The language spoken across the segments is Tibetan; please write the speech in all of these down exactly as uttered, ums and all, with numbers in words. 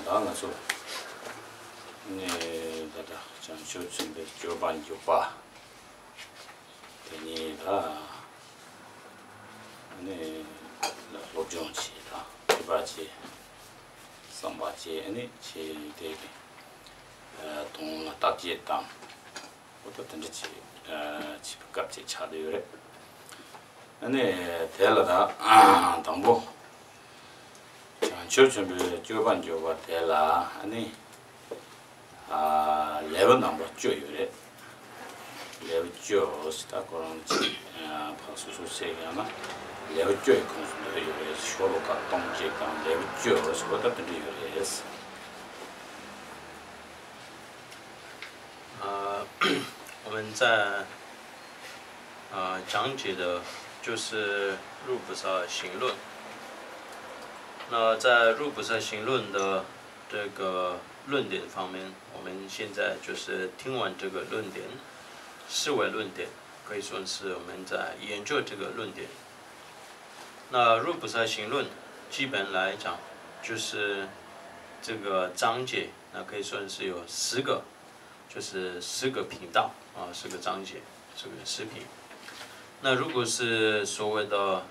ད་ང་ཚོ་ནས་ད་ལྟ་བྱང་ཆུབ་ཆེན་པོའི་སྤྱོད་པ་འཇུག་པ་དེ་ཉིད་ལ་ནས་སློབ་སྦྱོང་བྱེད་དང་། བྱེད་པ་བྱེད། བསམ་པ་བྱེད། ཨ་ནི་བྱེད་དེ་གི་དོན་ལ་བརྟག་དཔྱད་དང་། འོ་ད་དེ་འདྲ་བྱེད་བྱེད་པའི་སྐབས་ཅིག་ཆགས་བསྡད་ཡོད་རེད། ཨ་ནི་དེ་ལ་ད་དང་པོ་བྱང་ཆུབ་ཆེན་པོའི་སྤྱོད་པ་འཇུག་པ་དེ་ལ་ཨ་ནི་ལེའུ་རྣམ་པ་བཅུ་ཡོད་རེད། ལེའུ་བཅུ་ཟེར་ད་ཁོ་རང་ཅིག་ཕར་སོ་སོ་བཤད་ཡང་ན་ལེའུ་བཅུ་ཡི་ཁོངས་སུ་འདུས་ཡོད་རེད། ཤོ་ལོ་ཀ་སྟོང་གཅིག་དང་ལེའུ་བཅུ་ཟེར་བ་ད་དེ་འདྲ་ཡོད་རེད། 呃，我们在呃讲解的就是《入菩萨行论》。那在《入菩萨行论》的这个论点方面，我们现在就是听完这个论点，思维论点，可以说是我们在研究这个论点。那《入菩萨行论》基本来讲，就是这个章节，那可以说是有十个，就是十个品道啊，十个章节，这个十品。那如果是所谓的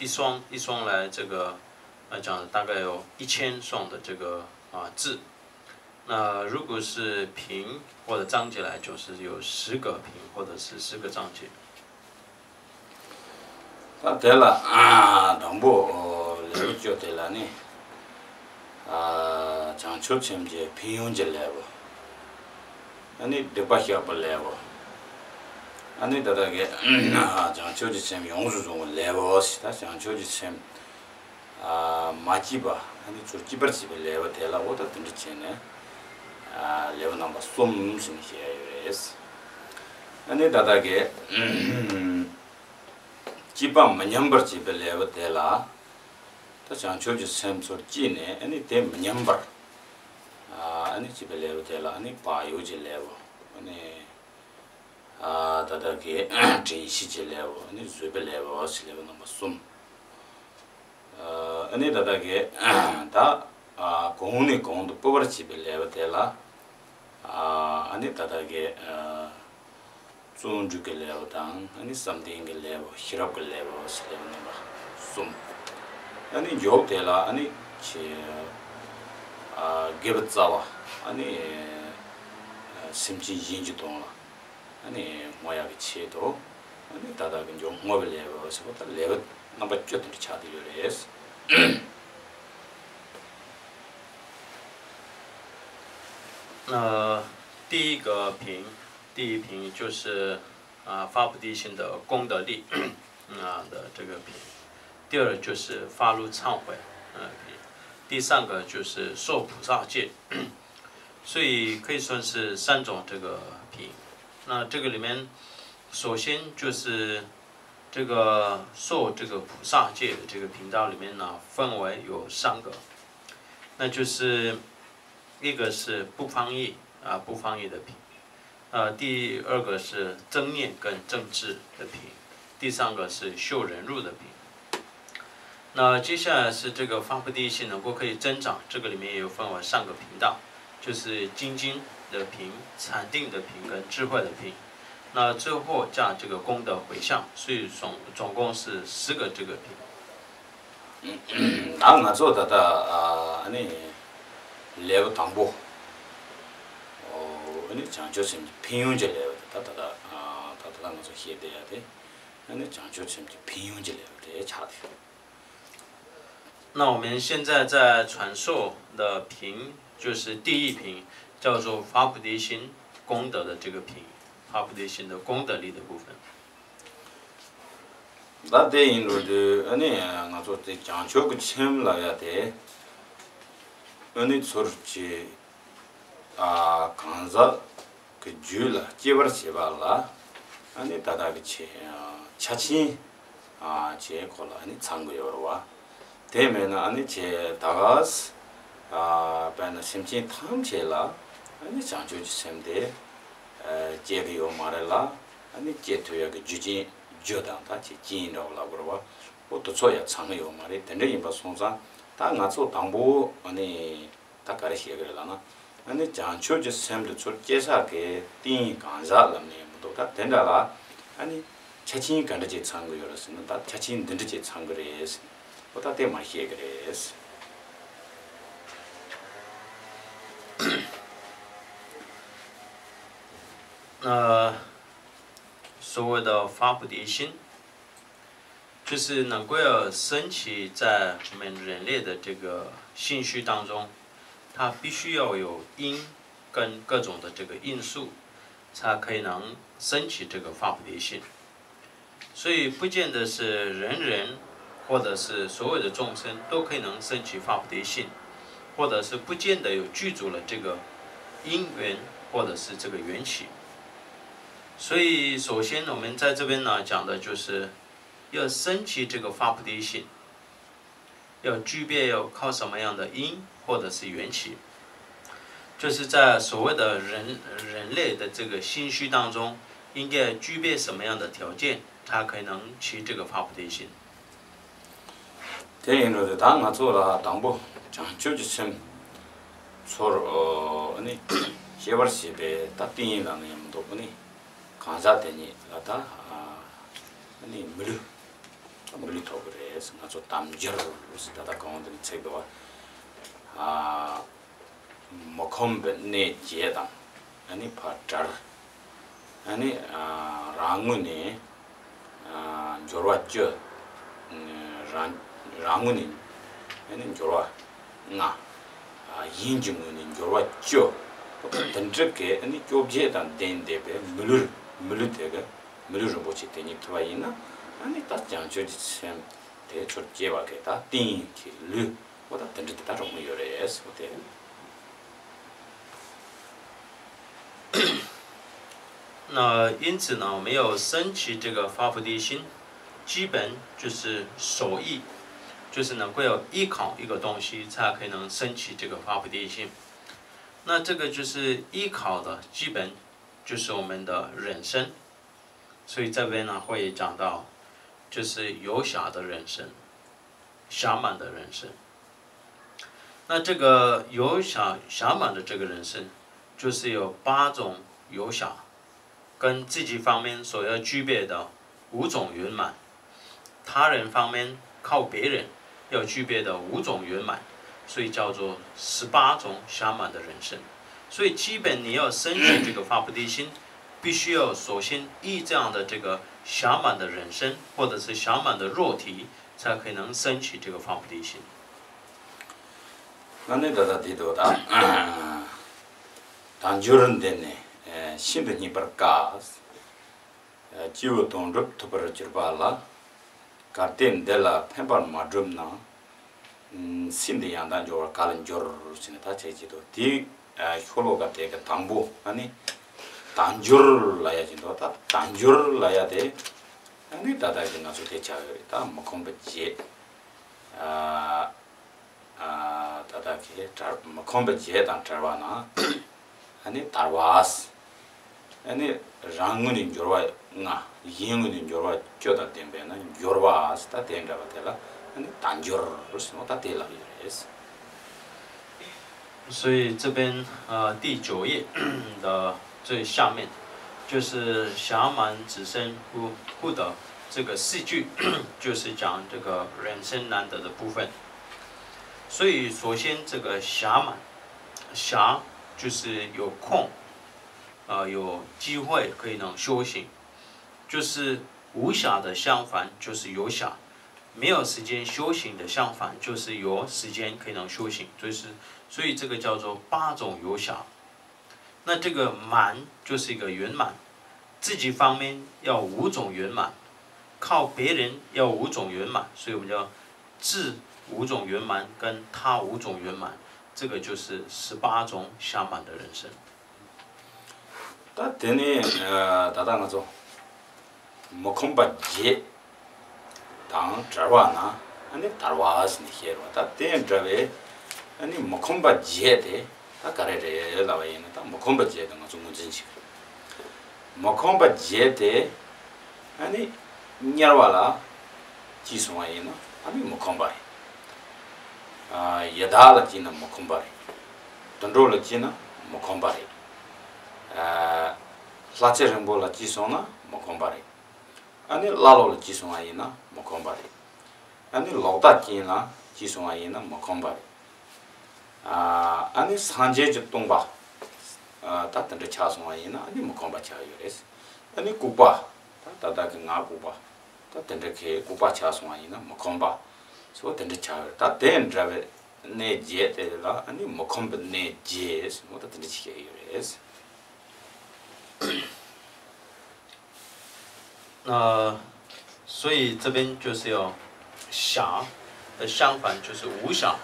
一双一双来这个来讲，大概有一千双的这个啊字。那如果是品或者章节来，就是有十个品或者是十个章节。 ད་དེ་ལ་དང་པོ་ལེའུ་བཅུ་དེ་ལ་ནི་བྱང་ཆུབ་སེམས་ཀྱི་ཕན་ཡོན་གྱི་ལེའུ། ཨ་ནི་སྡིག་པ་བཤགས་པའི་ལེའུ། ཨ་ནི་ད་ལྟ་གི་བྱང་ཆུབ་ཀྱི་སེམས་ཡོངས་སུ་བཟུང་བའི་ལེའུ་ཞེས། ད་བྱང་ཆུབ་ཀྱི་སེམས་མ་སྐྱེས་པ་ཨ་ནི་ཚུར་སྐྱེ་བར་བྱེད་པའི་ལེའུ་དེ་ལ། འོ་ད་དེ་འདྲ་བྱས་ནས་ལེའུ་རྣམ་པ་གསུམ་ཟེར་ནས་བཤད་ཡ་ཡོད་རེད། ཨ་ནི་ད་ལྟ་གི་སྐྱེས་པ་མི་ཉམས་པར་བྱེད་པའི་ལེའུ་དེ་ལ། ད་བྱང་ཆུབ་ཀྱི་སེམས་ཚུར་སྐྱེས་ནས་ཨ་ནི་དེ་མི་ཉམས་པར་ཨ་ནི་བྱེད་པའི་ལེའུ་དེ་ལ་ཨ་ནི་བག་ཡོད་ཀྱི་ལེའུ། ཨ་ནི་ད་ལྟ་གི་དྲན་ཤེས་ཀྱི་ལེའུ། ཨ་ནི་བཟོད་པའི་ལེའུ་ཞེས་ལེའུ་རྣམ་པ་གསུམ། ཨ་ནི་ད་ལྟ་གི་ད་གོང་ནས་གོང་དུ་སྤེལ་བར་བྱེད་པའི་ལེའུ་དེ་ལ། ཨ་ནི་ད་ལྟ་གི་བརྩོན་འགྲུས་ཀྱི་ལེའུ་དང་། ཨ་ནི་བསམ་གཏན་གྱི་ལེའུ། ཤེས་རབ་ཀྱི་ལེའུ་ཞེས་ལེའུ་རྣམ་པ་གསུམ། ཨ་ནི་མཇུག་དེ་ལ་ཨ་ནི་ཆེ་དགེ་བའི་རྩ་བ། ཨ་ནི་སེམས་ཅན་གཞན་གྱི་དོན་ལ་ཨ་ནི་བསྔོ་ཡག་གི་ཆེད་དུ། ཨ་ནི་ད་ལྟ་གི་མཇུག་བསྔོ་བའི་ལེའུ་ཟེར་བ་ད་ལེའུ་རྣམ་པ་བཅུ་དེ་འདྲ་ཆགས་བསྡད་ཡོད་རེད། 那第一个品，第一品就是啊发菩提心的功德力啊的这个品，第二就是发露忏悔呃品，第三个就是受菩萨戒，所以可以算是三种这个品。那这个里面，首先就是这个受这个菩萨戒的这个品道里面呢，分为有三个，那就是一个是不翻译啊，不翻译的品，呃，第二个是正念跟正知的品，第三个是修忍辱的品。那接下来是这个发菩提心能够可以增长，这个里面也有分为三个品道，就是精进的品、禅定的品跟智慧的品。那最后加这个功德回向，所以总总共是十个这个品。 ད་ང་ཚོ་ད་ལྟ་ཨ་ནི་ལེའུ་དང་པོ། ཨ་ནི་བྱང་ཆུབ་སེམས་ཀྱི་ཕན་ཡོན་གྱི་ལེའུ་དེ། ད་ད་ལྟ་ད་ད་ལྟ་ང་ཚོ་བཤད་བསྡད་ཡ་དེ་ཨ་ནི་བྱང་ཆུབ་སེམས་ཀྱི་ཕན་ཡོན་གྱི་ལེའུ་དེ་ཆགས་ཡོད། 那我们现在在传授的品，就是第一品，叫做发菩提心功德的这个品，发菩提心的功德力的部分。 ད་དེ་ཡིན་འགྲོ་དུས་ཨ་ནི་ང་ཚོ་དེ་བྱང་ཆུབ་ཀྱི་སེམས་ལབ་ཡ་དེ་ཨ་ནི་ཚུར་ཅིག་ཨ་གང་ཟག་གི་རྒྱུད་ལ་སྐྱེ་བར་བྱེད་པ་ལ་ཨ་ནི་ད་ལྟ་གི་ཆེ་ཆ་ཆེན་ཨ་ཅེས་ཁོ་ལ་ཨ་ནི་ཚང་གི་ཡོད་རེད་བ། དེ་མེད་ན་ཨ་ནི་ཆེ་ད་ག་ཨ་དཔེར་ན་སེམས་ཅན་ཐམས་ཅད་ལ་ཨ་ནི་བྱང་ཆུབ་ཀྱི་སེམས་དེ་ཨ་སྐྱེ་གི་ཡོད་མ་རེད་ལ། ཨ་ནི་སྐྱེ་ཐུབ་ཡག་གི་རྒྱུ་རྐྱེན་རྒྱུ་དང་ད་ཆེ་རྐྱེན་འདྲ་བོ་ལབ་དགོས་རེད་བ། འོ་དེ་ཚོ་ཡང་ཚང་གི་ཡོད་མ་རེད། དེ་འདྲ་ཡིན་པ་སོང་ཙང་ད་ང་ཚོ་དང་པོ་ཨ་ནི་ ད་ག་རེ་བཤད་ཀྱི་རེད་ལབ་ན། ཨ་ནི་བྱང་ཆུབ་ཀྱི་སེམས་དེ་ཚུར་སྐྱེ་ས་གི་ཏིང་གང་ཟག་ལབ་ནས་མི་འདུག་ད་དེ་འདྲ་ལ་ཨ་ནི་ཆ་རྐྱེན་ག་འདྲ་ཅིག་ཚང་གི་ཡོད་རེད་ཟེར་ན། ད་ཆ་རྐྱེན་འདི་འདྲ་ཅིག་ཚང་གི་རེད་ཟེར། ཨོ་ད་དེ་མར་བཤད་ཀྱི་རེད། 那所谓的发菩提心，就是能够升起在我们人类的这个心绪当中，它必须要有因跟各种的这个因素，才可以能升起这个发菩提心。所以不见得是人人或者是所有的众生都可以能升起发菩提心，或者是不见得有具足了这个因缘或者是这个缘起。所以首先我们在这边呢讲的就是要升起这个发菩提心，要具备要靠什么样的因或者是缘起，就是在所谓的人人类的这个心绪当中，应该具备什么样的条件，才可能起这个发菩提心？ དེ་ཡིན་འགྲོ་དེ་ད་ང་ཚོ་ལ་དང་པོ་བྱང་ཆུབ་ཀྱི་སེམས་ཚོར་ཨ་ནི་སྐྱེ་བར་བྱེད་པའི་ད་ཏིང་ལ་ནི་མི་འདུག་ཨ་ནི་གང་ཟག་དེ་ཉིད་ལ་ད་ཨ་ནི་མི་ལུས་མི་ལུས་ཐོབ་ཀྱི་རེད། ང་ཚོ་དལ་འབྱོར་ཟེར་ད་ལྟ་གོང་དུ་ནས་ཚིག་འདུག་བ། ཨ་མི་ཁོམ་པའི་གནས་བརྒྱད་དང་ཨ་ནི་ཕར་བྲལ། ཨ་ནི་ཨ་རང་ངོས་ནས་ཨ་འབྱོར་བ་བཅུ། རང་རང་ངོས་ནས་ཨ་ནི་འབྱོར་བ་ལྔ། ཨ་གཞན་གྱི་ངོས་ནས་འབྱོར་བ་བཅུ། དེ་འདྲ་གི་ཨ་ནི་བཅོ་བརྒྱད་དང་ལྡན་བསྡད་པའི་མི་ལུས་མི་ལུས་དེ་གི་མི་ལུས་རིན་པོ་ཆེ་དེ་ཉིད་ཐོབ་པ་ཡིན་ན། ཨ་ནི་ད་བྱང་ཆུབ་ཀྱི་སེམས་དེ་ཚུར་སྐྱེ་བ་གི་ད་ཏིང་གི་ལུས་འོ་ད་དེ་འདྲ་དེ་ད་རག་མ་ཡོད་རེད་ཟེར་བ་དེ། 那因此呢，没有升起这个发菩提心，基本就是所依，就是能够要依靠一个东西，才可以能升起这个发菩提心。那这个就是依靠的，基本就是我们的人生。所以这边呢，会讲到，就是游侠的人生，侠满的人生。那这个游侠，侠满的这个人生，就是有八种游侠，跟自己方面所要具备的五种圆满，他人方面靠别人要具备的五种圆满，所以叫做十八种侠满的人生。所以基本你要升起这个发菩提心，必须要首先依这样的这个侠满的人生，或者是侠满的肉体，才可能升起这个发菩提心。 ཨ་ནི་ད་ལྟ་དེ་དོ་ད་དལ་འབྱོར་འདི་ནི་ཤིན་ཏུ་རྙེད་པར་དཀའ། སྐྱེས་བུ་དོན་གྲུབ་ཐོབ་པར་གྱུར་པ་ལ། གལ་ཏེ་འདི་ལ་ཕན་པར་མ་བསྒྲུབས་ན། སྲིད་འདི་ཡང་དག་འབྱོར་བར་ག་ལ་འགྱུར་ཟེར་ནས་ད་ཆེ་ཆེ་དོ་དེའི་ཤོ་ལོ་ཀ་དེ་གི་དང་པོ་ཨ་ནི་དལ་འབྱོར་ལབ་ཡ་ཅིག་འདུག་ད་དལ་འབྱོར་ལབ་ཡ་དེ་ཨ་ནི་ད་ལྟ་གི་ང་ཚོ་དེ་ཆགས་ཡོད་རེད། ད་མི་ཁོམ་པ་བརྒྱད། ཨ་ཨ་ད་ལྟ་གི་བྲལ་མི་ཁོམ་པ་བརྒྱད་དང་བྲལ་བ་ན་ཨ་ནི་དལ་བ། ཨ་ནི་རང་ངོས་ནས་འབྱོར་བ་ལྔ། གཞན་ངོས་ནས་འབྱོར་བ་བཅུ་དང་ལྡན་པས་ན་འབྱོར་བ་ཟེར། ད་དེ་འདྲ་བ་དེ་ལ་ཨ་ནི་དལ་འབྱོར་ཟེར་ནོ་ད་དེ་ལབ་ཡོད་རེད། 所以这边呃第九页的最下面，就是侠满只身不不得这个四句，就是讲这个人生难得的部分。所以首先这个侠满，侠就是有空，呃，有机会可以能修行，就是无暇的相反就是有暇，没有时间修行的相反就是有时间可以能修行，就是所以这个叫做八种有暇。那这个满就是一个圆满，自己方面要五种圆满，靠别人要五种圆满，所以我们叫自五种圆满跟他五种圆满，这个就是十八种暇满的人生。 ད་དེ་ནས་ད་ལྟ་ང་ཚོ་མི་ཁོམ་པ་བརྒྱད་དང་བྲལ་བ་ན་ཨ་ནི་དལ་བ་ཟེར་ནས་བཤད་རོགས། ད་དེ་འདྲ་བའི་ཨ་ནི་མི་ཁོམ་པ་བརྒྱད་དེ་ད་ག་རེ་རེད་ལབ་པ་ཡིན་ན། ད་མི་ཁོམ་པ་བརྒྱད་དེ་ང་ཚོ་ངོས་འཛིན་བྱེད་དགོས། མི་ཁོམ་པ་བརྒྱད་དེ་ཨ་ནི་དམྱལ་བ་ལ་སྐྱེས་སོང་བ་ཡིན་ན་ཨ་ནི་མི་ཁོམ་པ་རེད། ཡི་དྭགས་ལ་སྐྱེས་ན་མི་ཁོམ་པ་རེད། དུད་འགྲོ་ལ་སྐྱེས་ན་མི་ཁོམ་པ་རེད། ཨ། ལྷ་ཚེ་རིང་པོ་ལ་སྐྱེས་སོང་ན་མི་ཁོམ་པ་རེད། ཨ་ནི་ཀླ་ཀློ་ལ་སྐྱེས་སོང་བ་ཡིན་ན་མི་ཁོམ་པ་རེད། ཨ་ནི་ལོག་ལྟ་ཅན་ལ་སྐྱེས་སོང་བ་ཡིན་ན་མི་ཁོམ་པ་རེད། ཨ། ཨ་ནི་སངས་རྒྱས་ཀྱི་སྟོང་པ། ཨ། ད་དེ་འདྲ་ཆགས་སོང་བ་ཡིན་ན་ཨ་ནི་མི་ཁོམ་པ་ཆགས་ཡོད་རེད། ཨ་ནི་ལྐུགས་པ། ད་ད་ལྟ་གི་ང་ལྐུགས་པ། ད་དེ་འདྲ་གི་ལྐུགས་པ་ཆགས་སོང་བ་ཡིན་ན་མི་ཁོམ་པ། སོ་དེ་འདྲ་ཆགས་ཡོད་རེད། ད་དེ་འདྲ་བའི་གནས་བརྒྱད་དེ་ལ་ཨ་ནི་མི་ཁོམ་པའི་གནས་བརྒྱད་ཟེར་ནོ་ད་དེ་འདྲ་ཞིག་ཡོད་རེད། 那所以这边就是要想的相反就是无想，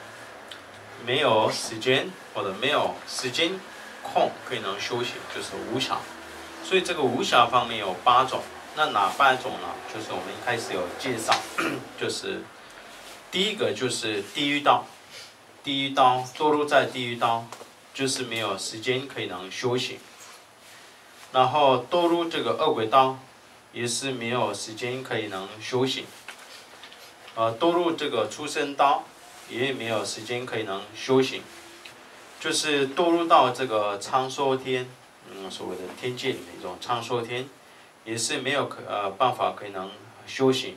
没有时间或者没有时间空可以能修行，就是无想。所以这个无想方面有八种，那哪八种呢？就是我们一开始有介绍，就是第一个就是地狱道，地狱道堕入在地狱道，就是没有时间可以能修行。然后堕入这个恶鬼道，也是没有时间可以能修行。呃，堕入这个畜生道，也没有时间可以能修行。就是堕入到这个苍梭天，嗯，所谓的天界里面一种苍梭天，也是没有可呃办法可以能修行。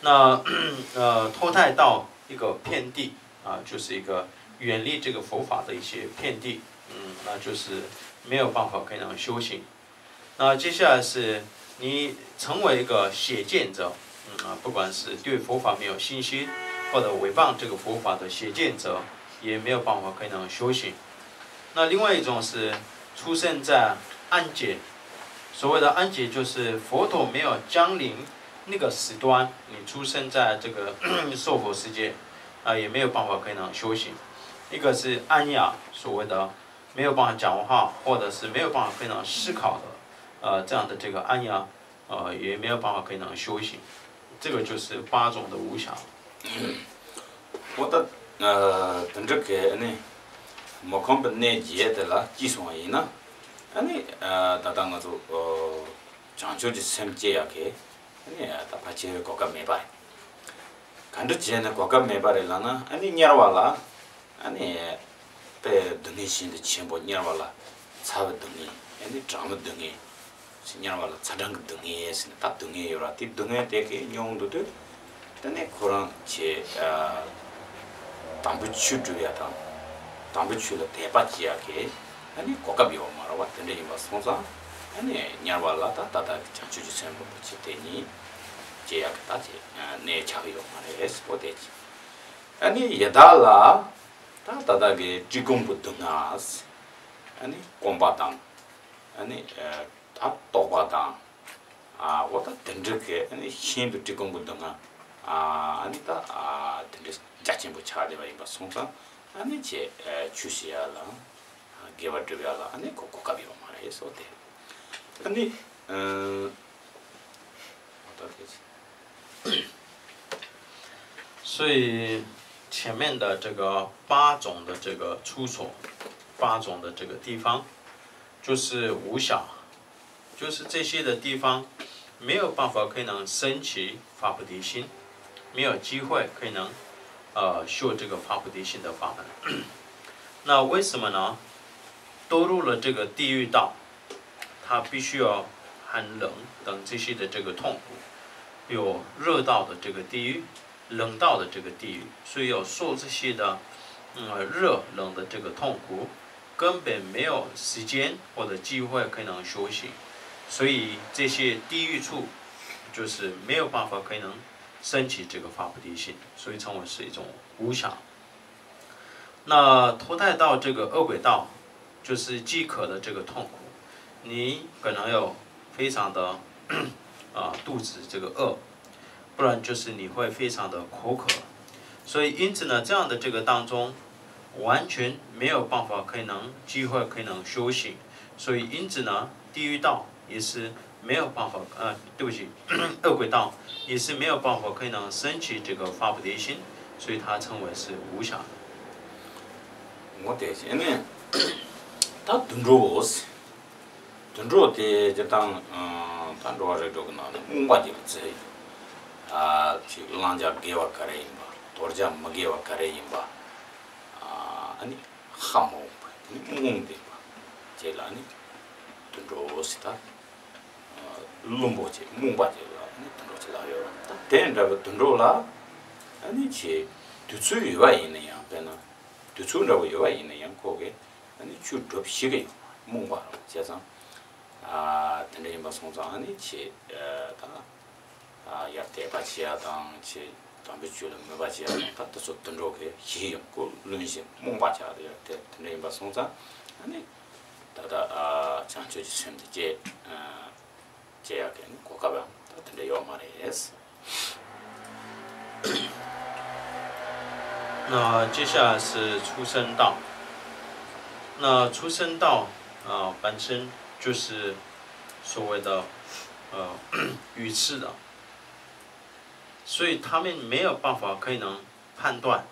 那呃投胎到一个遍地啊，就是一个远离这个佛法的一些遍地，嗯，那就是没有办法可以能修行。那接下来是你成为一个邪见者，嗯啊，不管是对佛法没有信心，或者毁谤这个佛法的邪见者，也没有办法可以能修行。那另外一种是出生在暗界，所谓的暗界就是佛陀没有降临那个时段，你出生在这个娑婆世界，啊，也没有办法可以能修行。一个是暗夜，所谓的没有办法讲话，或者是没有办法非常思考的，呃，这样的这个暗夜，呃，也没有办法非常修行。这个就是八种的无想。འོ་ད། ཨ། དེ་འདྲ་གི་ཨ་ནི་མི་ཁོམ་པའི་གནས་བརྒྱད་དེ་ལ་སྐྱེས་སོང་བ་ཡིན་ན། ཨ་ནི། ཨ། ད་ལྟ་ང་ཚོ་བྱང་ཆུབ་ཀྱི་སེམས་སྐྱེ་ཡག་གི་ཨ་ནི་ད་ཕལ་ཆེར་གོ་སྐབས་མེད་པ་རེད། ག་འདྲ་བྱས་ནས་གོ་སྐབས་མེད་པ་རེད་ལབ་ན། ཨ་ནི་དམྱལ་བ་ལ། ཨ་ནི་དཔེ་སྡུག་བསྔལ་ཤིན་ཏུ་ཆེན་པོ། དམྱལ་བ་ལ་ཚ་བའི་སྡུག་བསྔལ། ཨ་ནི་གྲང་མོའི་སྡུག་བསྔལ། དམྱལ་བ་ལ་ཚ་གྲང་གི་སྡུག་བསྔལ་ཟེར་ནས་ད་སྡུག་བསྔལ་ཡོད་ར། དེ་སྡུག་བསྔལ་དེ་གི་མྱོང་འདུག་དུས། དེ་ནས་ཁོ་རང་ཆེ། ཨ། དམ་པའི་ཆོས་སྒྲུབ་ཡ་དང་། དམ་པའི་ཆོས་ལ་དད་པ་བྱེད་ཡ་གི་ཨ་ནི་གོ་སྐབས་ཡོད་མ་རེད་བ། དེ་འདྲ་ཡིན་པ་སོང་ཙང་། ཨ་ནི་དམྱལ་བ་ལ་ད་ད་ལྟ་གི་བྱང་ཆུབ་ཀྱི་སེམས་རིན་པོ་ཆེ་དེ་ཉིད་སྐྱེ་ཡ་གི་ད་ཅེ་གནས་ཆགས་ཡོད་མ་རེད་ཟེར་བོ་དེ་ཅི། ཨ་ནི་ཡི་དྭགས་ལ་ད་ད་ལྟ་གི་བཀྲེས་སྐོམ་གྱི་སྡུག་བསྔལ། ཨ་ནི་སྐོམ་པ་དང་། ཨ་ནི་ད་ལྟོགས་པ་དང་། ཨ། འོ་ད་དེ་འདྲ་གི་ཨ་ནི་ཤིན་ཏུ་བཀྲེས་སྐོམ་གྱི་སྡུག་བསྔལ། ཨ། ཨ་ནི་ད། ཨ། དེ་འདྲ་རྒྱ་ཆེན་པོ་ཆགས་བསྡད་པ་ཡིན་པ་སོང་ཙང་། ཨ་ནི་ཆེ། ཨ། ཆོས་བྱེད་ཡ་ལ། དགེ་བ་སྒྲུབ་ཡ་ལ་ཨ་ནི་གོ་གོ་སྐབས་ཡོད་མ་རེད་ཟེར་བོ་དེ། ཨ་ནི། ཨ། འོ་ད་དེ། 所以前面的这个八种的这个处所，八种的这个地方，就是无想，就是这些的地方没有办法可以能升起发菩提心，没有机会可以能呃修这个发菩提心的法门。那为什么呢？堕入了这个地狱道，他必须要寒冷等这些的这个痛苦，有热道的这个地狱，冷道的这个地狱，所以要受这些的嗯热冷的这个痛苦，根本没有时间或者机会可以能修行，所以这些地狱处就是没有办法可以能升起这个发菩提心，所以称为是一种无想。那投胎到这个恶鬼道，就是饥渴的这个痛苦，你可能有非常的啊肚子这个饿，不然就是你会非常的口渴，所以因此呢，这样的这个当中完全没有办法可以能机会可以能修行，所以因此呢，地狱道也是没有办法，呃，对不起，恶鬼道也是没有办法可以能升起这个发菩提心，所以它称为是无想的。 ངོ་དེ་བྱས་ནས་ད་དུད་འགྲོ། དུད་འགྲོ་དེ་སྤྱིར་བཏང་ད་འགྲོ་བ་རིགས་དྲུག་གི་ནང་ནས་རྨོངས་པ་ཅིག་ལ་བརྩི་ཡོད། ཨ། ཅིག་བླང་བྱ་དགེ་བ་ག་རེ་ཡིན་པ། དོར་བྱ་མི་དགེ་བ་ག་རེ་ཡིན་པ། ཨ་ནི། ཧ་མ་གོ་བ་དེ་ནི་རྨོངས་བསྡད་པ་བཅས་ལ་ནི་དུད་འགྲོ་ཟེར། ད་བླུན་པོ་བཅས་རྨོངས་པ་བཅས་ལ་ནི་དུད་འགྲོ་ཅེས་ལབ་ཡོད་པ། ད་དེ་འདྲ་བའི་དུད་འགྲོ་ལ་ནི་ཆེ་དུས་ཚོད་ཡོད་པ་ཡིན་ན་ཡང་། དཔེར་ན་དུས་ཚོད་འདྲ་བོ་ཡོད་པ་ཡིན་ན་ཡང་ཁོ་གིས་ནི་ཆོས་སྒྲུབ་ཤེས་ཀྱི་ཡོད་མ་རེད། རྨོངས་པ་རེད། བྱས་ཙང་དེ་འདྲ་ཡིན་པ་སོང་ཙང་ནི་ཆེ་ད། ཡར་དད་པ་བྱེད་ཡ་དང་། ཆེ་དམ་པའི་ཆོས་ལ་མོས་པ་བྱེད་ཡ་དང་། ད་དེ་ཚོ་དུད་འགྲོ་གི་ཤེས་ཡོན་ཁོ་བླུན་ཞིང་རྨོངས་པ་ཆགས་ཡོད་དེ། དེ་འདྲ་ཡིན་པ་སོང་ཙང་ཨ་ནི་ད་ལྟ་བྱང་ཆུབ་ཀྱི་སེམས་དེ་སྐྱེ་སྐྱེ་ཡག་གི་གོ་སྐབས་ཡང་ད་དེ་འདྲ་ཡོད་མ་རེད། 那接下来是畜生道。那畜生道啊，本身就是所谓的呃愚痴的，所以他们没有办法可以能判断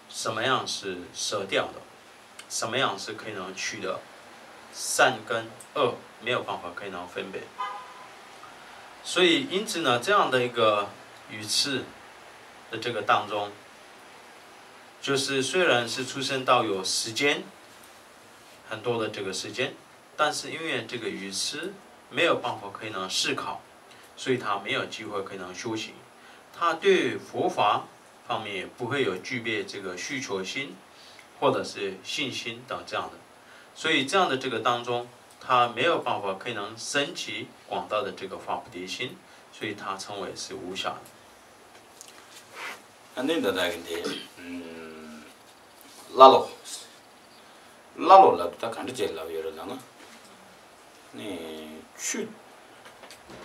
什么样是舍掉的，什么样是可以能取得，善跟恶没有办法可以能分别。所以因此呢，这样的一个愚痴的这个当中，就是虽然是畜生道有时间，很多的这个时间，但是因为这个愚痴没有办法可以能思考，所以他没有机会可以能修行。他对佛法方面也不会有具备这个需求心或者是信心等这样的，所以这样的这个当中，他没有办法可以能升起广大的这个发菩提心，所以他称为是无想的。ཨ་ནི་ད་ལྟ་གི་འདི་ཀླ་ཀློ། ཀླ་ཀློ་ལབ་དུས་ད་ག་འདྲ་བྱས་ལབ་ཡོད་རེད་ལབ་ན། ནས་ཆོས་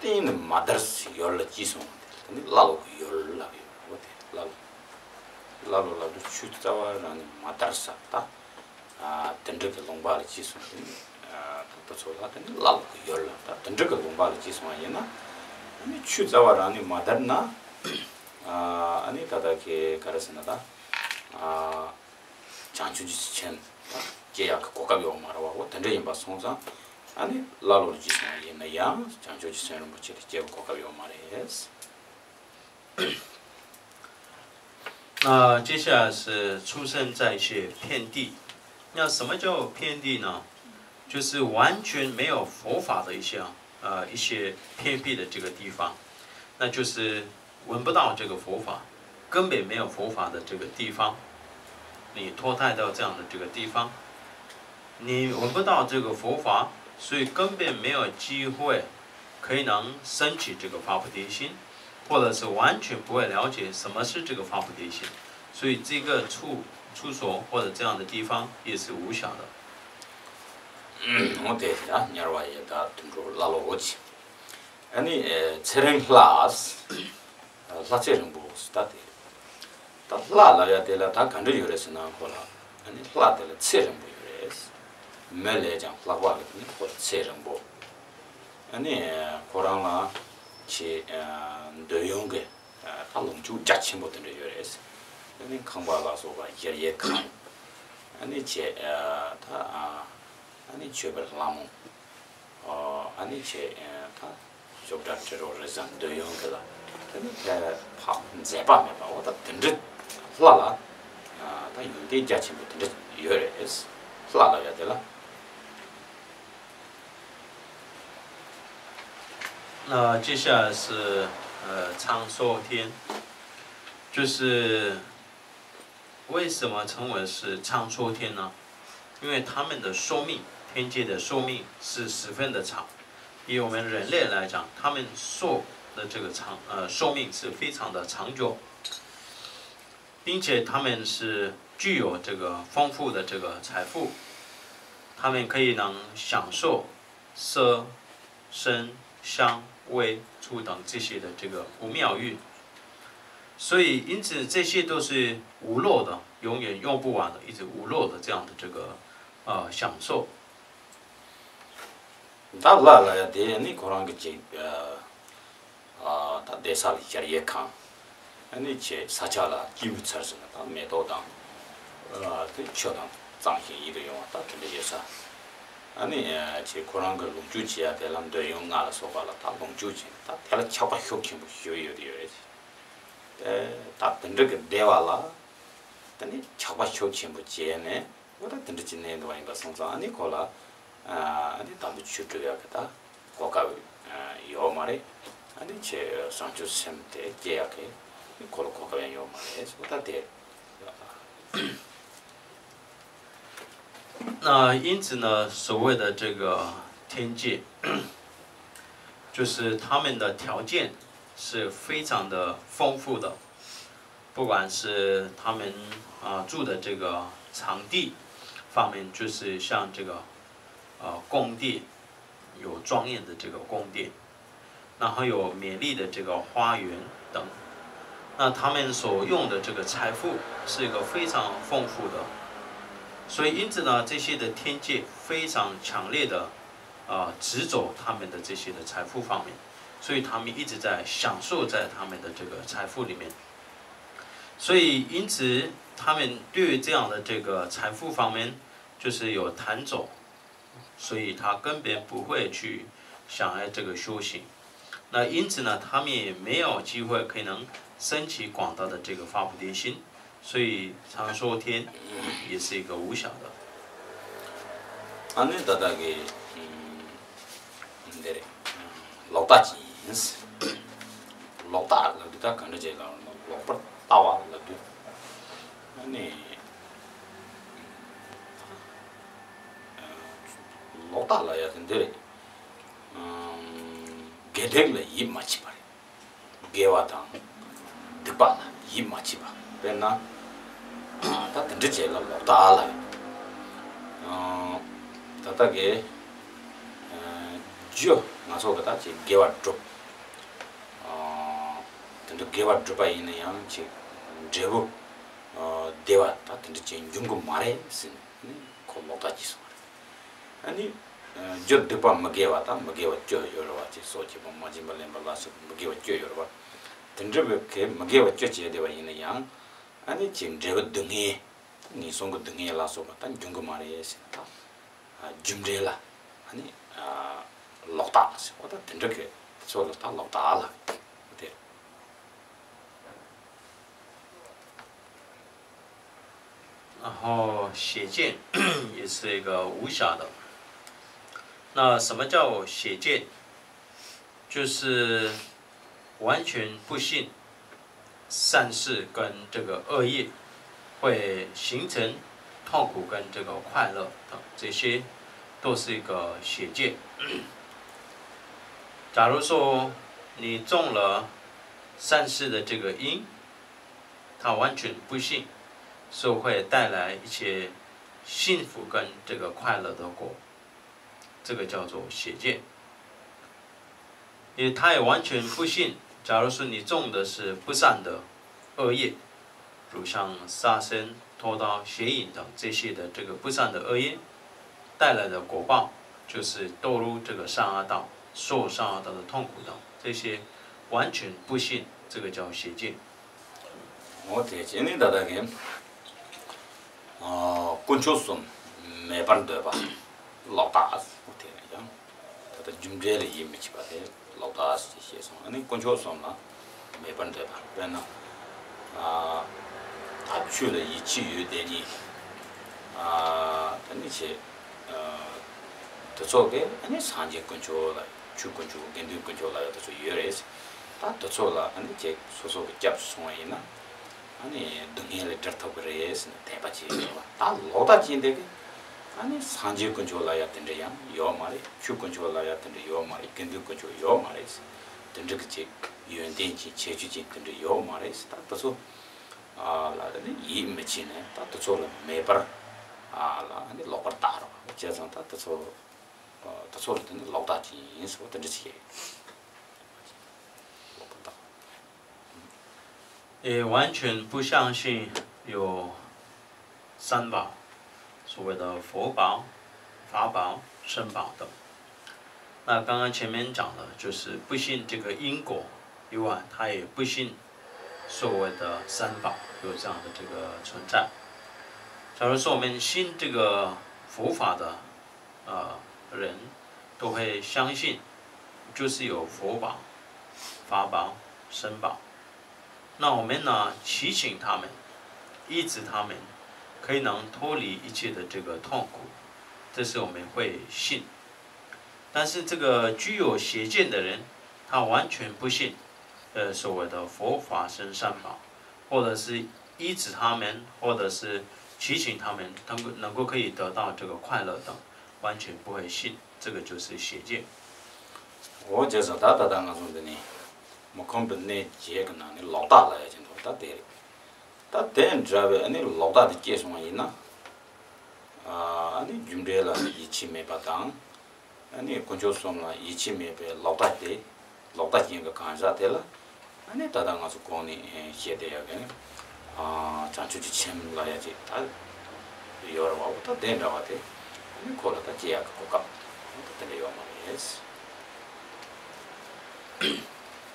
གཏན་ནས་མ་དར་ཡུལ་ལ་སྐྱེས་སོང་བ་དེ་ནི་ཀླ་ཀློ་གི་ཡུལ་ལབ་ཡོད། འོ་དེ་ཀླ་ཀློ། ཀླ་ཀློ་ལབ་དུས་ཆོས་རྩ་བ་རང་ནས་མ་དར་ས། ད་དེ་འདྲ་གི་ལུང་པ་ལ་སྐྱེས་སོང་དེ་ནི་ད་ལྟ་ཚོ་ལ་དེ་ནི་ཀླ་ཀློ་གི་ཡུལ་ལ། ད་དེ་འདྲ་གི་ལུང་པ་ལ་སྐྱེས་སོང་བ་ཡིན་ན། ཨ་ནི་ཆོས་རྩ་བ་རང་ནས་མ་དར་ན། ཨ་ནི་ད་ལྟ་གི་ག་རེ་ཟེར་ན་ད། བྱང་ཆུབ་ཀྱི་སེམས་སྐྱེ་ཡག་གི་གོ་སྐབས་ཡོད་མ་རེད་བ། འོ་དེ་འདྲ་ཡིན་པ་སོང་ཙང་ཨ་ནི་ཀླ་ཀློ་ལ་སྐྱེས་སོང་བ་ཡིན་ན་ཡང་བྱང་ཆུབ་ཀྱི་སེམས་རིན་པོ་ཆེ་དེ་སྐྱེ་བའི་གོ་སྐབས་ཡོད་མ་རེད། 那接下来是出生在一些遍地。那什么叫遍地呢？就是完全没有佛法的一些呃一些偏僻的这个地方，那就是闻不到这个佛法，根本没有佛法的这个地方，你投胎到这样的这个地方，你闻不到这个佛法，所以根本没有机会可以能升起这个发菩提心，或者是完全不会了解什么是这个发菩提心，所以这个处处所或者这样的地方也是无想的。 འོ་དེ་ད་དམྱལ་བ་ཡི་ད་དུད་འགྲོ་ཀླ་ཀློ་འོ་ཅི། ཨ་ནི་ཚེ་རིང་ལྷ། ལྷ་ཚེ་རིང་པོ་ད་དེ། ད་ལྷ་ལབ་ཡ་དེ་ལ་ད་ག་འདྲ་ཡོད་རེད་ཟེར་ན་ཁོ་ལ། ཨ་ནི་ལྷ་དེ་ལ་ཚེ་རིང་པོ་ཡོད་རེད། མི་ལས་ཀྱང་ལྷག་པ་གི་ནི་ཁོ་ལ་ཚེ་རིང་པོ། ཨ་ནི་ཁོ་རང་ལ་ཆེ་འདོད་ཡོན་གི་ད་ལོངས་སྤྱོད་རྒྱ་ཆེན་པོ་དེ་འདྲ་ཡོད་རེད། ཨ་ནི་ཁང་པ་ལ་སོགས་པ་གཞལ་ཡས་ཁང་། ཨ་ནི་ཆེ་ད་ཨ་ནི་མཆོད་པའི་ལྷ་མོ། ཨ་ནི་ཆེ་ད་ཞོགས་སྒྲ་དྲི་རོ་རེ་ཟ་འདོད་ཡོན་གི་ལ། དེ་ནི་དེ་ཕག་མཛེས་པ་མེད་པ་འོ་ད་དེ་འདྲ་ལྷ་ལ་ད་ཡོན་ཏན་རྒྱ་ཆེན་པོ་དེ་འདྲ་ཡོད་རེད། ལྷ་ལབ་ཡ་དེ་ལ། 那接下来是呃苍梭天，就是为什么称为是苍梭天呢？因为他们的寿命，天界的寿命是十分的长，比我们人类来讲，他们寿的这个长呃寿命是非常的长久。 并且他们是具有这个丰富的这个财富，他们可以能享受色、声、香、味、触等这些的这个五妙欲，所以因此这些都是无漏的，永远用不完的，一直无漏的这样的这个呃享受。 ད་ལྷ་ལབ་ཡ་དེ་ནི་ཁོ་རང་གི་ཅིག་ཨ་ད་བསྡད་ས་ལ་གཞལ་ཡས་ཁང་། ཨ་ནི་ཆེ་ས་ཆ་ལ་སྐྱེད་མོས་ཚལ་ཟེར་ན་ད་མེ་ཏོག་དང་། ཨ་དེ་ཆུ་དང་གཙང་ཞིང་ཡིད་དུ་འོང་བ་ད་དེ་འདྲ་ཡོད་ས། ཨ་ནི་ཆེ་ཁོ་རང་གི་ལོངས་སྤྱོད་བྱེད་ཡ་དེ་ལ་འདོད་ཡོན་ལྔ་ལ་སོགས་པ་ལ་ད་ལོངས་སྤྱོད་བྱེད་ད་དེ་ལ་ཆགས་པ་ཤུགས་ཆེན་པོ་ཞེ་པོ་ཡོད་དེ་ཡོད་རེད། ད་དེ་འདྲ་གི་བསྡད་པ་ལ་དེ་ནི་ཆགས་པ་ཤུགས་ཆེན་པོ་བྱས་ནས། འོ་ད་དེ་འདྲ་ཅིག་གནས་འདུག་པ་ཡིན་པ་སོང་ཙང་ཨ་ནི་ཁོ་ལ་ཨ་ནི་དམ་པའི་ཆོས་སྒྲུབ་ཡག་གི་ད་གོ་སྐབས་ཡོད་མ་རེད། ཨ་ནི་ཆེ་བྱང་ཆུབ་སེམས་དེ་སྐྱེ་ཡག་གི་ཁོ་ལ་གོ་སྐབས་ཡང་ཡོད་མ་རེད། འོ་ད་དེ། 那因此呢，所谓的这个天界，就是他们的条件是非常的丰富的，不管是他们啊、住的这个场地方面，就是像这个呃宫殿，有庄严的这个宫殿，然后有美丽的这个花园等。那他们所用的这个财富是一个非常丰富的，所以因此呢，这些的天界非常强烈的啊、执着他们的这些的财富方面，所以他们一直在享受在他们的这个财富里面。所以因此他们对于这样的这个财富方面，就是有贪着，所以他根本不会去想要这个修行。那因此呢，他们也没有机会可能升起广大的这个发菩提心，所以常说天也是一个无想的。 ཨ་ནི་ད་ལྟ་གི་འདི་རེད། ལོག་ལྟ་ཅིག་ཡིན། ལོག་ལྟ་ལབ་དུས་ད་ག་འདྲ་ཅིག་ལ་ལོག་པར་ལྟ་བ་ལབ་དུས། ཨ་ནི་ལོག་ལྟ་ལ་ཡ་དེ་འདི་རེད། དགེ་སྡིག་ལ་ཡིད་མ་ཆེས་པ་རེད། དགེ་བ་དང་སྡིག་པ་ལ་ཡིད་མ་ཆེས་པ། དཔེར་ན་ད་དེ་འདྲ་བྱས་ལ་ལོག་ལྟ་ལ་ཡོད། ད་ལྟ་གི་རྒྱུ་ང་ཚོ་གི་ད་ཅིག་དགེ་བ་སྒྲུབ། དེ་འདྲ་དགེ་བ་སྒྲུབ་པ་ཡིན་ན་ཡང་ཅིག་འབྲས་བུ་བདེ་བ་ད་དེ་འདྲ་ཅིག་འབྱུང་གི་མ་རེད་ཟེར་ནས་ཁོ་ལོག་ལྟ་གྱིས་སོང་བ་རེད། ཨ་ནི། རྒྱུ་སྡིག་པ་མི་དགེ་བ་དང་མི་དགེ་བ་བཅུ་ཡོད་རེད་བ། ཅེས་སོགས་བྱེད་པ་མ་བྱིན་པ་ལེན་པ་ལ་སོགས་པའི་མི་དགེ་བ་བཅུ་ཡོད་རེད་བ། དེ་འདྲ་བའི་གི་མི་དགེ་བ་བཅུ་བྱས་བསྡད་པ་ཡིན་ན་ཡང་། ཨ་ནི་ཅིག་འབྲས་བུ་སྡུག་བསྔལ། ངན་སོང་གི་སྡུག་བསྔལ་ལ་སོགས་པ་ད་འབྱུང་གི་མ་རེད་ཟེར་ན་ད། རྒྱུ་འབྲས་ལ་ཨ་ནི་ལོག་ལྟ་ཟེར་བ་ད་དེ་འདྲ་གི་ཚོ་ལ་ད་ལོག་ལྟ་ལ་དེ། 然后邪见也是一个无暇的。那什么叫邪见？就是完全不信善事跟这个恶业会形成痛苦跟这个快乐等，这些都是一个邪见。假如说你种了善事的这个因， 他完全不信，是会带来一些幸福跟这个快乐的果，这个叫做邪见。因为他也完全不信，假如说你种的是不善的恶业，如像杀生、偷盗、邪淫等这些的这个不善的恶业带来的果报，就是堕入这个三恶道、受三恶道的痛苦等，这些完全不信，这个叫邪见。 འོ་དེ་བྱས་ནས་ད་ལྟ་གི་དཀོན་མཆོག་གསུམ་མེད་པར་འདོད་པ་ལོག་ལྟ། འོ་དེ་ཡང་ད་ལྟ་རྒྱུ་འབྲས་ལ་ཡིད་མི་ཆེས་པ་དེ་ལོག་ལྟ་ཞེས་བཤད་སོང་། ཨ་ནི་དཀོན་མཆོག་གསུམ་ལ་མེད་པར་འདོད་པ། དཔེར་ན་ད་ཆོས་ལ་ཡིད་ཆེས་ཡོད་དེ་ནི་ད་ནི་བྱས། དེ་ཚོ་གིས་ཨ་ནི་སངས་རྒྱས་དཀོན་མཆོག་ལ་ཆོས་དཀོན་མཆོག་དགེ་འདུན་དཀོན་མཆོག་ལ་ཡང་དེ་ཚོ་ཡོད་རེད། ད་དེ་ཚོ་ལ་ཨ་ནི་ཅིག་སོ་སོ་གི་སྐྱབས་སུ་སོང་བ་ཡིན་ན་ཨ་ནི་སྡུག་བསྔལ་ལས་སྒྲོལ་ཐུབ་ཀྱི་རེད་ཟེར་ནས་དད་པ་བྱེད་ཀྱི་ཡོད་པ། ད་ལོག་ལྟ་ཅན་དེ་གིས་ཨ་ནི་སངས་རྒྱས་དཀོན་མཆོག་ལ་ཡང་དེ་འདྲ་ཡང་ཡོད་མ་རེད། ཆོས་དཀོན་མཆོག་ལ་ཡང་དེ་འདྲ་ཡོད་མ་རེད། དགེ་འདུན་དཀོན་མཆོག་ཡོད་མ་རེད་ཟེར། དེ་འདྲ་གི་ཅིག་ཡོན་ཏན་ཅན་ཁྱད་ཆོས་ཅན་དེ་འདྲ་ཡོད་མ་རེད་ཟེར། ད་དེ་ཚོ་ལ་ནི་ཡིད་མི་ཆེས་ནས་ད་དེ་ཚོ་ལ་མེད་པར་ལ་ནི་ལོག་པར་ལྟ་རོགས། བྱས་ཙང་ད་དེ་ཚོ་དེ་ཚོ་ལ་དེ་ནི་ལོག་ལྟ་ཅན་ཡིན་ཟེར་བ་དེ་འདྲ་ཅིག་ལོག་པར་ལྟ། 也完全不相信有三宝，所谓的佛宝、法宝、僧宝等。那刚刚前面讲的，就是不信这个因果以外，他也不信所谓的三宝有这样的这个存在。假如说我们信这个佛法的，呃，人，都会相信，就是有佛宝、法宝、僧宝。那我们呢，提醒他们，医治他们，可以能脱离一切的这个痛苦，这是我们会信。但是这个具有邪见的人，他完全不信，呃，所谓的佛法僧三宝，或者是医治他们，或者是提醒他们，他们能够可以得到这个快乐等，完全不会信。这个就是邪见。 འོ་བྱས་ཙང་ད་ད་ལྟ་ང་ཚོ་འདི་ནས་མི་ཁོམ་པའི་གནས་བརྒྱད་ཀྱི་ནང་ནས་ལོག་ལྟ་ལབ་ཡ་ཅིག་འདུག་ད་དེ་རེད། ད་དེ་འདྲ་བའི་ཨ་ནི་ལོག་ལྟ་དེ་སྐྱེས་སོང་བ་ཡིན་ན། ཨ་ནི་རྒྱུ་འབྲས་ལ་ཡིད་ཆེས་མེད་པ་དང་། ཨ་ནི་དཀོན་མཆོག་གསུམ་ལ་ཡིད་ཆེས་མེད་པའི་ལོག་ལྟ་དེ། ལོག་ལྟ་ཅན་གྱི་གང་ཟག་དེ་ལ། ཨ་ནི་ད་ལྟ་ང་ཚོ་གོང་ནས་བཤད་བསྡད་ཡག་གི་ནི། བྱང་ཆུབ་ཀྱི་སེམས་ལ་ཡ་ཅིག་ད་ཡོད་རེད་བ། འོ་ད་དེ་འདྲ་བ་དེ་ཨ་ནི་ཁོ་ལ་ད་སྐྱེ་ཡག་གི་གོ་སྐབས་དེ་འདྲ་ཡོད་མ་རེད།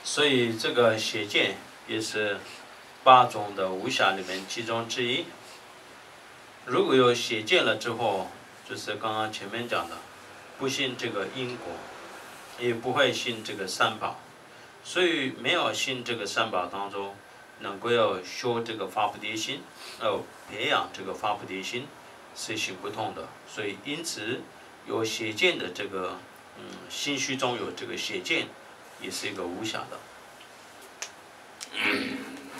所以这个邪见也是八种的无想里面其中之一。如果有邪见了之后，就是刚刚前面讲的，不信这个因果，也不会信这个三宝，所以没有信这个三宝当中，能够要修这个发菩提心，要培养这个发菩提心是行不通的。所以因此有邪见的这个，嗯，心虚中有这个邪见，也是一个无想的。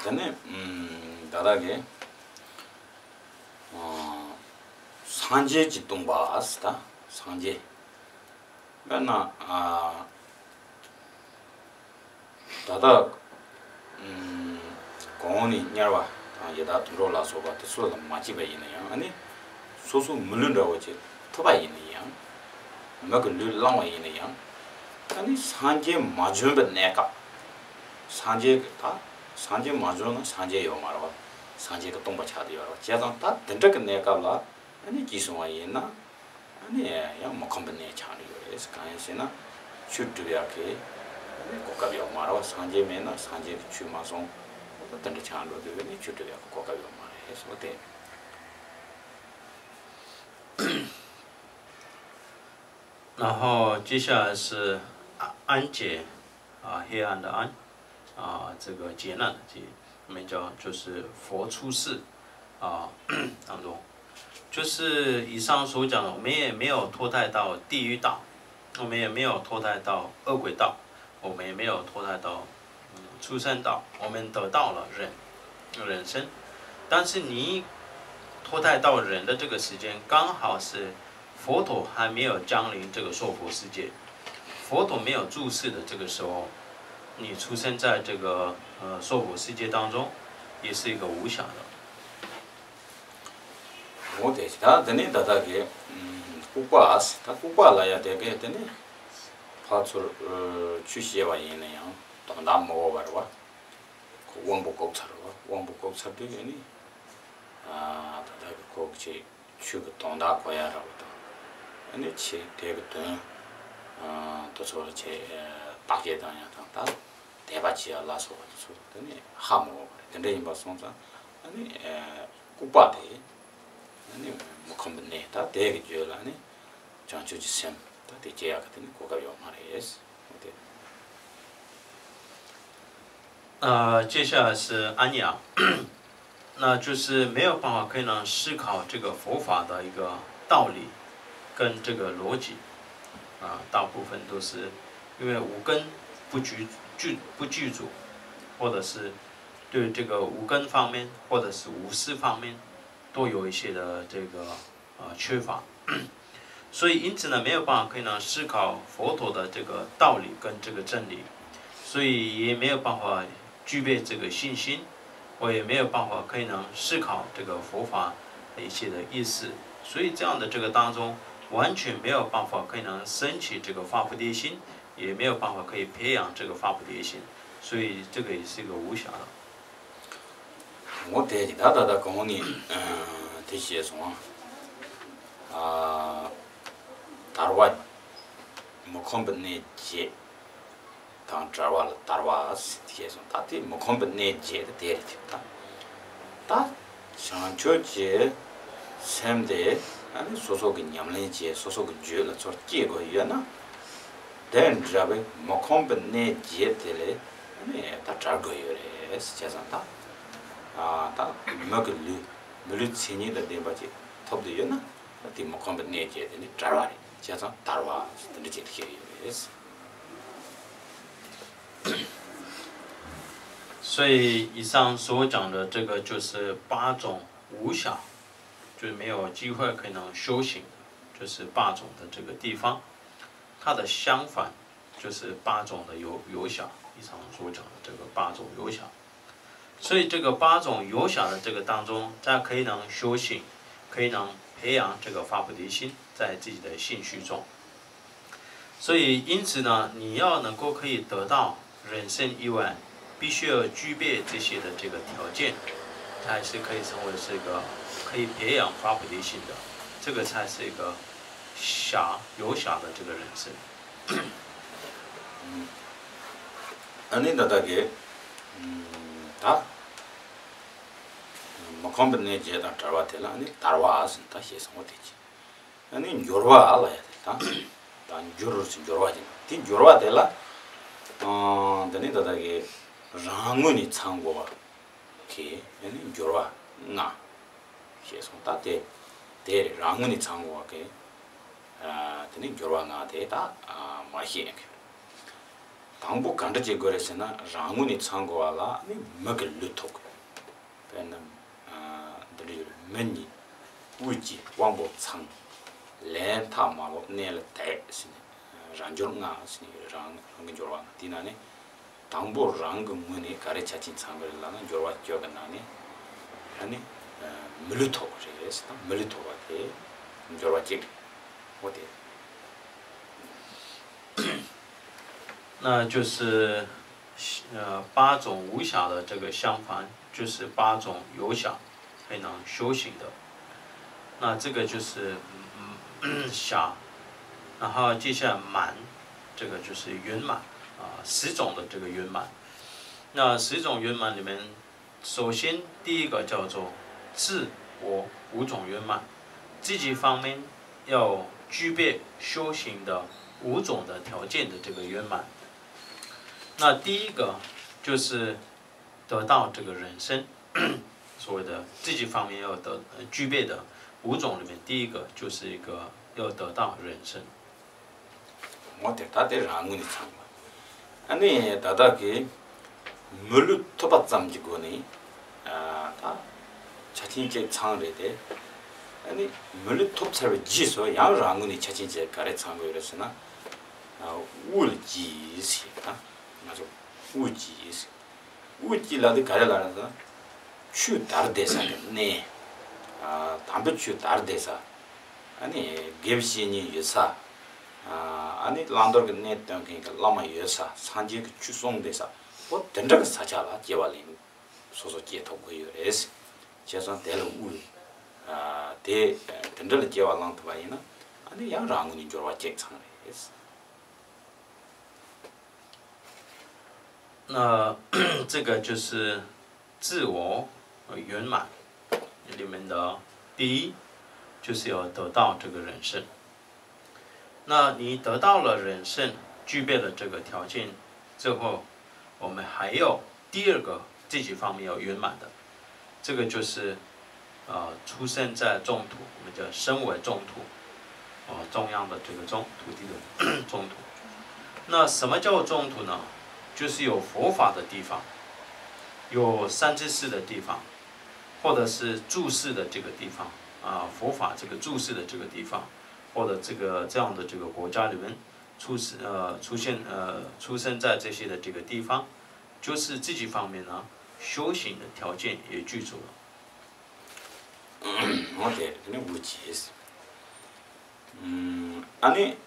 དེ་ནས་ད་ལྟ་གི་སངས་རྒྱས་ཀྱིས་སྟོང་པ་ཟེར། ད་སངས་རྒྱས་དཔེར་ན་ད་ལྟ་གོང་ནས་དམྱལ་བ་དང་ཡི་དྭགས་དུད་འགྲོ་ལ་སོགས་པ་དེ་ཚོ་ལ་མ་སྐྱེས་པ་ཡིན་ན་ཡང་། ཨ་ནི་སོ་སོ་མི་ལུས་འདྲ་བོ་ཅིག་ཐོབ་པ་ཡིན་ན་ཡང་། མི་གི་ལུས་བླངས་པ་ཡིན་ན་ཡང་། ཨ་ནི་སངས་རྒྱས་མ་བྱོན་པའི་གནས་སྐབས། སངས་རྒྱས་ཀྱི་ད་སངས་རྒྱས་མ་བྱོན་ན་སངས་རྒྱས་ཡོད་མ་རེད་བ། སངས་རྒྱས་ཀྱིས་སྟོང་པ་ཆགས་བསྡད་ཡོད་རེད་བ། བྱས་ཙང་ད་དེ་འདྲ་གི་གནས་སྐབས་ལ་ཨ་ནི་སྐྱེས་སོང་བ་ཡིན་ན། ཨ་ནི་ཡང་མི་ཁོམ་པའི་གནས་ཆགས་ཀྱི་ཡོད་རེད། གང་ཡིན་ཟེར་ན། ཆོས་སྒྲུབ་ཡག་གི་ཨ་ནི་གོ་སྐབས་ཡོད་མ་རེད་བ། སངས་རྒྱས་མེད་ན་སངས་རྒྱས་ཀྱི་ཆོས་མ་གསུངས། འོ་ད་དེ་འདྲ་ཆགས་འགྲོ་དུས་ཨ་ནི་ཆོས་སྒྲུབ་ཡག་གི་གོ་སྐབས་ཡོད་མ་རེད་ཟེར་བ་དེ། 然后接下来是安安解，啊，黑暗的暗，啊，这个劫难的劫，我们叫就是佛出世，啊，当中，就是以上所讲的，我们也没有脱胎到地狱道，我们也没有脱胎到恶鬼道，我们也没有脱胎到畜生道，我们得到了人人生，但是你脱胎到人的这个时间，刚好是佛陀还没有降临这个娑婆世界，佛陀没有住世的这个时候，你出生在这个呃娑婆世界当中，也是一个无想的。 འོ་དེ་ད་དེ་ནས་ད་ལྟ་གི་ལྐུགས་པ་ཟེར། ད་ལྐུགས་པ་ལབ་ཡ་དེ་གས་དེ་ནི་ཕར་ཚུར་ཆོས་བཤད་པ་ཡིན་ན་ཡང་དོན་དག་མི་གོ་བ་རེད་བ། ཁོ་དབང་པོ་བཀུག་ཚར་བ། དབང་པོ་བཀུག་ཚར་དུས་ཨ་ནི་ད་ལྟ་གི་ཁོ་ཆོས་ཆོས་ཀྱི་དོན་དག་གོ་ཡ་ར་བ་དང་། ཨ་ནི་ཆོས་དེ་གི་དོན་དེ་ཚོ་ལ་ཆོས་བརྟག་དཔྱད་བཏང་ཡ་དང་། ད་དད་པ་བྱེད་ཡ་ལ་སོགས་པ་དེ་ཚོ་དེ་ནི་ཧ་མི་གོ་བ་རེད། དེ་འདྲ་ཡིན་པ་སོང་ཙང་ཨ་ནི་ལྐུགས་པ་དེ་ཨ་ནི་མི་ཁོམ་པའི་གནས། ད་དེ་གི་རྒྱུད་ལ་ནི་བྱང་ཆུབ་ཀྱི་སེམས་ད་དེ་སྐྱེ་ཡག་གི་དེ་ནི་གོ་སྐབས་ཡོད་མ་རེད། འོ་དེ། 呃，接下来是安雅，那就是没有办法可以能思考这个佛法的一个道理跟这个逻辑，啊，大部分都是因为五根不具具不具足，或者是对这个五根方面或者是五识方面都有一些的这个呃缺乏。 所以因此呢，没有办法可以呢思考佛陀的这个道理跟这个真理，所以也没有办法具备这个信心，我也没有办法可以呢思考这个佛法的一些的意思，所以这样的这个当中，完全没有办法可以呢升起这个发菩提心，也没有办法可以培养这个发菩提心，所以这个也是一个无暇的。 འོ་དེ་གི་ད་ད་ད་གོང་ནས་དེ་བཤད་སོང་། ཨ། དར་བ། མི་ཁོམ་པའི་གནས་བརྒྱད་དང་བྲལ་བ་ལ་དར་བ་ཟེར་བཤད་སོང་། ད་དེ་མི་ཁོམ་པའི་གནས་བརྒྱད་དེ་དེ་རེད། དེ་ད་ད་བྱང་ཆུབ་ཀྱི་སེམས་དེ་ཨ་ནི་སོ་སོ་གི་ཉམས་ལེན་བྱེད། སོ་སོ་གི་རྒྱུད་ལ་ཚུར་སྐྱེ་དགོས་ཡོད་ན། དེ་འདྲ་བའི་མི་ཁོམ་པའི་གནས་བརྒྱད་དེ་ལས་ནི་ད་བྲལ་དགོས་ཡོད་རེད་ཟེར། བྱས་ཙང་ད་ཨ་ད་མི་གི་ལུས་ མི་ལུས་མཚན་ཉིད་དང་ལྡན་པ་ཅིག་ཐོབ་བསྡད་ཡོད་ན། དེ་མི་ཁོམ་པའི་གནས་བརྒྱད་དེ་ནི་བྲལ་བ་རེད། བྱས་ཙང་དར་བ་དེ་འདྲ་ཅིག་བཤད་ཡོད་རེད། 所以以上所讲的这个就是八种无暇，就是没有机会可以能修行，就是八种的这个地方。它的相反就是八种的有有暇，以上所讲的这个八种有暇。所以这个八种有暇的这个当中，它可以能修行，可以能培养这个发菩提心在自己的心绪中。所以因此呢，你要能够可以得到人身以外，必须要具备这些的这个条件，才是可以成为是一个可以培养发菩提心的，这个才是一个暇有暇的这个人生。 ཨ་ནི་ད་ལྟ་གི་ད་མི་ཁོམ་པའི་གནས་བརྒྱད་དང་བྲལ་བ་དེ་ལ་ཨ་ནི་དར་བ་ཟེར་ད་ཞེས་གསུངས་པ་དེ་ཅི། ཨ་ནི་འབྱོར་བ་ལ་ཡ་དེ་ད་ད་འབྱོར་ཟེར་འབྱོར་བ་ཅན་དེ་འབྱོར་བ་དེ་ལ་ཨང་དེ་ནི་ད་ལྟ་གི་རང་ངོས་ནས་ཚང་དགོས་པ་གི་ཨ་ནི་འབྱོར་བ་ལྔ། ཞེས་སོང་། ད་དེ་དེ་རང་ངོས་ནས་ཚང་དགོས་པ་གི་ཨ་དེ་ནི་འབྱོར་བ་ལྔ་དེ་ད་ཨ་མ་ཤེས་ཡང་གི། དང་པོ་ག་འདྲ་བྱེད་དགོས་རེད་ཟེར་ན། རང་ངོས་ནས་ཚང་དགོས་པ་ལ་ནི་མི་གི་ལུས་ཐོབ་དགོས། དཔེར་ན་ཨ་འདི་འདྲ་ཡོད་རེད། མི་གཉིས། དབུས་ཀྱི་དབང་པོ་ཚང་། ལན་ཐག་མ་ལོག་གནས་ལ་དད་ཟེར་ནས། རང་འབྱོར་ལྔ་ཟེར་ནས་ཡོད་རེད། རང་རང་གི་འབྱོར་བ་ལྔ་དེ་ན་ནི། དང་པོ་རང་གི་ངོས་ནས་ག་རེ་ཆ་རྐྱེན་ཚང་གི་རེད་ལབ་ན། འབྱོར་བ་བཅུ་གི་ནང་ནས་ཨ་ནི་མི་ལུས་ཐོབ་པ་རེད་ཟེར། ད་མི་ལུས་ཐོབ་པ་དེ་འབྱོར་བ་གཅིག་རེད། འོ་དེ། 那就是呃八种无暇的这个相反，就是八种有暇。 才能修行的。那这个就是嗯嗯想，然后接下来满，这个就是圆满啊，十种的这个圆满。那十种圆满里面，首先第一个叫做自我五种圆满，自己方面要具备修行的五种的条件的这个圆满。那第一个就是得到这个人身，所谓的自己方面要得呃具备的五种里面，第一个就是一个要得到人身。 འོ་དེ་ད་དེ་རང་ངོས་ནས་ཚང་བ། ཨ་ནི་ད་ལྟ་གི་མི་ལུས་ཐོབ་པ་ཙམ་གྱི་སྒོ་ནས་ཨ་ད་ཆ་རྐྱེན་ཅིག་ཚང་རེད་དེ། ཨ་ནི་མི་ལུས་ཐོབ་ཚར་བའི་རྗེས་སུ་ཡང་རང་ངོས་ནས་ཆ་རྐྱེན་ཅིག་ག་རེ་ཚང་དགོས་རེད་ཟེར་ན། ཨ་དབུལ་གྱིས་ཟེར། ད་ང་ཚོ་དབུལ་གྱིས་ཟེར། དབུལ་གྱིས་ལབ་དེ་ག་རེ་ལབ་རེད་ཟེར་ན། ཆོས་དར་བསྡད་ས་གི་གནས། ཨ་དམ་པའི་ཆོས་དར་བསྡད་ས། ཨ་ནི་དགེ་བའི་བཤེས་གཉེན་ཡོད་ས། ཨ་ནི་བླང་དོར་གྱི་གནས་སྟོན་མཁན་གྱི་བླ་མ་ཡོད་ས། སངས་རྒྱས་ཀྱི་ཆོས་གསུངས་བསྡད་ས། འོ་དེ་འདྲ་གི་ས་ཆ་ལ་སྐྱེ་བ་ལེན། སོ་སོ་སྐྱེ་ཐུབ་ཀྱི་ཡོད་རེད། བྱས་ཙང་དེ་ལ་དབུལ། ཨ་དེ་དེ་འདྲ་ལ་སྐྱེ་བ་བླངས་ཐུབ་པ་ཡིན་ན། ཨ་ནི་ཡང་རང་ངོས་ནས་འབྱོར་བ་གཅིག་ཚང་རེད། 那这个就是自我圆满里面的第一，就是要得到这个人身。那你得到了人身，具备了这个条件之后，我们还要第二个自己方面要圆满的，这个就是 呃，出生在净土，我们叫身为净土，哦，中央的这个净土地的净土。那什么叫净土呢？就是有佛法的地方，有善知识的地方，或者是住世的这个地方啊，佛法这个住世的这个地方，或者这个这样的这个国家里面出世呃出现呃出生在这些的这个地方，就是自己方面呢修行的条件也具足了。 འོ་དེ་དེ་ནི་དབུལ་གྱིས། ཨ་ནི་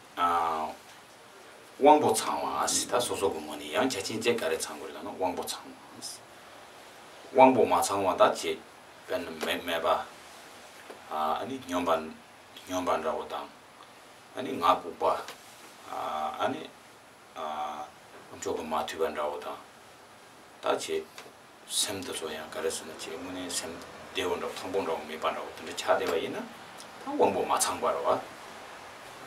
དབང་པོ་ཚང་བ་ཟེར། ད་སོ་སོ་གི་ངོས་ནས་ཡང་ཆ་རྐྱེན་ཅིག་ག་རེ་ཚང་དགོས་ལབ་ན། དབང་པོ་ཚང་བ། དབང་པོ་མ་ཚང་བ་ད་ཅི། དཔེར་ན་མེད་མེད་པ། ཨ་ནི་སྨྱོན་པ་སྨྱོན་པ་འདྲ་བོ་དང་། ཨ་ནི་ངག་ལྐུགས་པ། ཨ་ནི། ཨ་མཆོག་གི་མ་ཐུལ་བ་འདྲ་བོ་དང་། ད་ཆེ། སེམས་དེ་ཚོ་ཡང་ག་རེ་ཟེར་ན། ཆེ་དངོས་གནས་སེམས་བདེ་བོ་འདྲ་བོ་ཐང་པོ་འདྲ་བོ་མེད་པ་འདྲ་བོ་དེ་འདྲ་ཆགས་བསྡད་པ་ཡིན་ན། ད་དབང་པོ་མ་ཚང་བ་རེད་བ།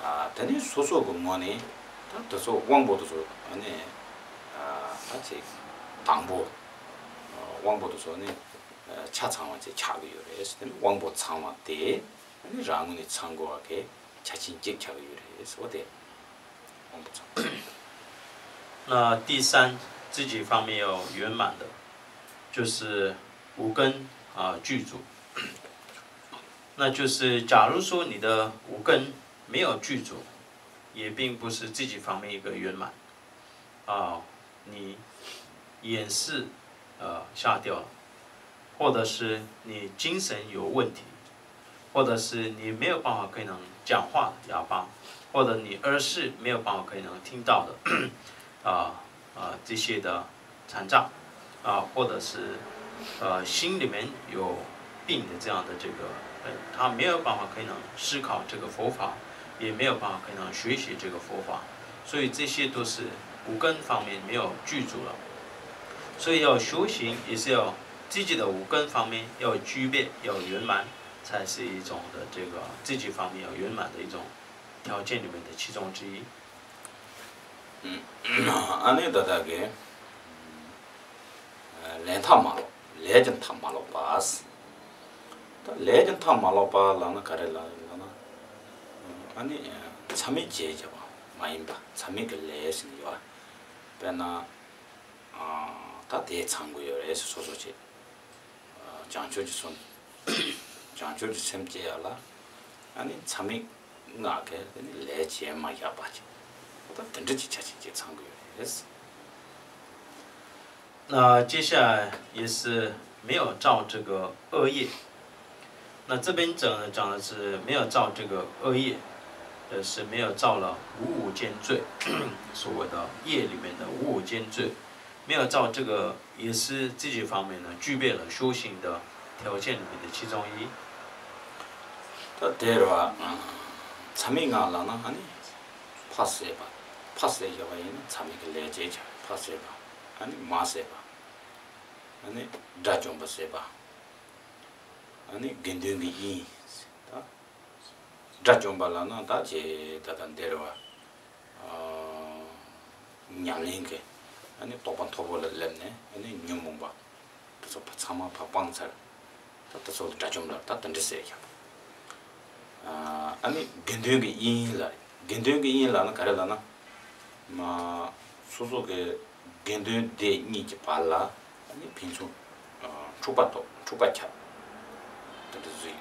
ཨ་དེ་ནི་སོ་སོ་གི་ངོས་ནས་ད་དེ་ཚོ་དབང་པོ་དེ་ཚོ་ཨ་ནི་ཨ་ད་ཆེ་དང་པོ་དབང་པོ་དེ་ཚོ་ནི་ ཆ་ཚང་བ་ཅིག་ཆགས་ཀྱི་ཡོད་རེད། དེ་ནི་དབང་པོ་ཚང་བ་དེ་ནི་རང་ངོས་ནས་ཚང་དགོས་པ་གི་ཆ་ཆེན་གཅིག་ཆགས་ཀྱི་ཡོད་རེད་ཟེར་བ་དེ། དབང་པོ་ཚང་那第三，自己方面要圆满的，就是五根啊具足。那就是假如说你的五根没有具足，也并不是自己方面一个圆满啊，你眼视呃瞎掉了，或者是你精神有问题，或者是你没有办法可以能讲话哑巴，或者你耳视没有办法可以能听到的啊啊这些的残障啊，或者是呃心里面有病的这样的这个人，他没有办法可以能思考这个佛法，也没有办法可以能学习这个佛法，所以这些都是五根方面没有具足了。所以要修行也是要自己的五根方面要具备要圆满，才是一种的这个自己方面要圆满的一种条件里面的其中之一。ཨ་ནི་ད་ལྟ་གི་ལས་མཐའ་མ་ལོག་ལས་ཀྱི་མཐའ་མ་ལོག་པ། ད་ལས་ཀྱི་མཐའ་མ་ལོག་པ་ལབ་ན་ག་རེ་ལབ་ན། ཨ་ནི་མཚམས་མེད་བྱེད་བྱ་བ་མ་ཡིན་པ་མཚམས་མེད་ཀྱི་ལས་ཟེར་ནས་ཡོད། དཔེར་ན་ད་དེ་ཚང་དགོས་ཡོད་རེད་ཟེར་སོ་སོ་བྱེད། བྱང་ཆུབ་ཀྱི་སེམས། བྱང་ཆུབ་ཀྱི་སེམས་སྐྱེ་ཡག་ལ་ཨ་ནི་མཚམས་མེད་ལྔ་གི་ཨ་ནི་ལས་བྱེད་མ་བཞག་པ་ཅིག་ད་དེ་འདྲ་ཅིག་ཆ་ཆེན་ཅིག་ཚང་དགོས་རེད། 那接下来也是没有造这个恶业。那这边讲讲的是没有造这个恶业，呃，是没有造了无无间罪，所谓的业里面的无无间罪，没有造这个也是自己方面呢具备了修行的条件里面的其中一。ད་དེ་རེད་བ། མཚམས་མེད་ལྔ་ལབ་ན་ཨ་ནི་ཕ་བསད་པ། ཕ་བསད་བཞག་པ་ཡིན་ན་མཚམས་མེད་ཀྱི་ལས་བྱེད་བྱ། ཕ་བསད་པ། ཨ་ནི་མ་བསད་པ། ཨ་ནི་དགྲ་བཅོམ་པ་བསད་པ། ཨ་ནི་དགེ་འདུན་གྱི་དབྱེན། ད་དགྲ་བཅོམ་པ་ལབ་ན་ད་ཅི་ད་ལྟ་འདི་རེད་བ། ཉམས་ལེན་གྱི་ཨ་ནི་རྟོགས་པ་མཐོ་པོ་ལ་སླེབས་ནས་ཨ་ནི་ཉོན་མོངས་པ་དེ་ཚོ་ཚང་མ་ཕར་སྤངས་ཚར། ད་དེ་ཚོ་ལ་དགྲ་བཅོམ་ལབ། ད་དེ་འདྲ་ཟེར་ཡག་པོ། ཨ་ནི་དགེ་འདུན་གྱི་དབྱེན་ལབ། དགེ་འདུན་གྱི་དབྱེན་ལབ་ན་ག་རེ་ལབ་ན། མ་སོ་སོ་གི་དགེ་འདུན་སྡེ་གཉིས་ཀྱི་བར་ལ་ཨ་ནི་ཕན་ཚུན་འཁྲུག་པ་དོག་འཁྲུག་པ་ཆགས། དེ་འདྲ་བཟོ་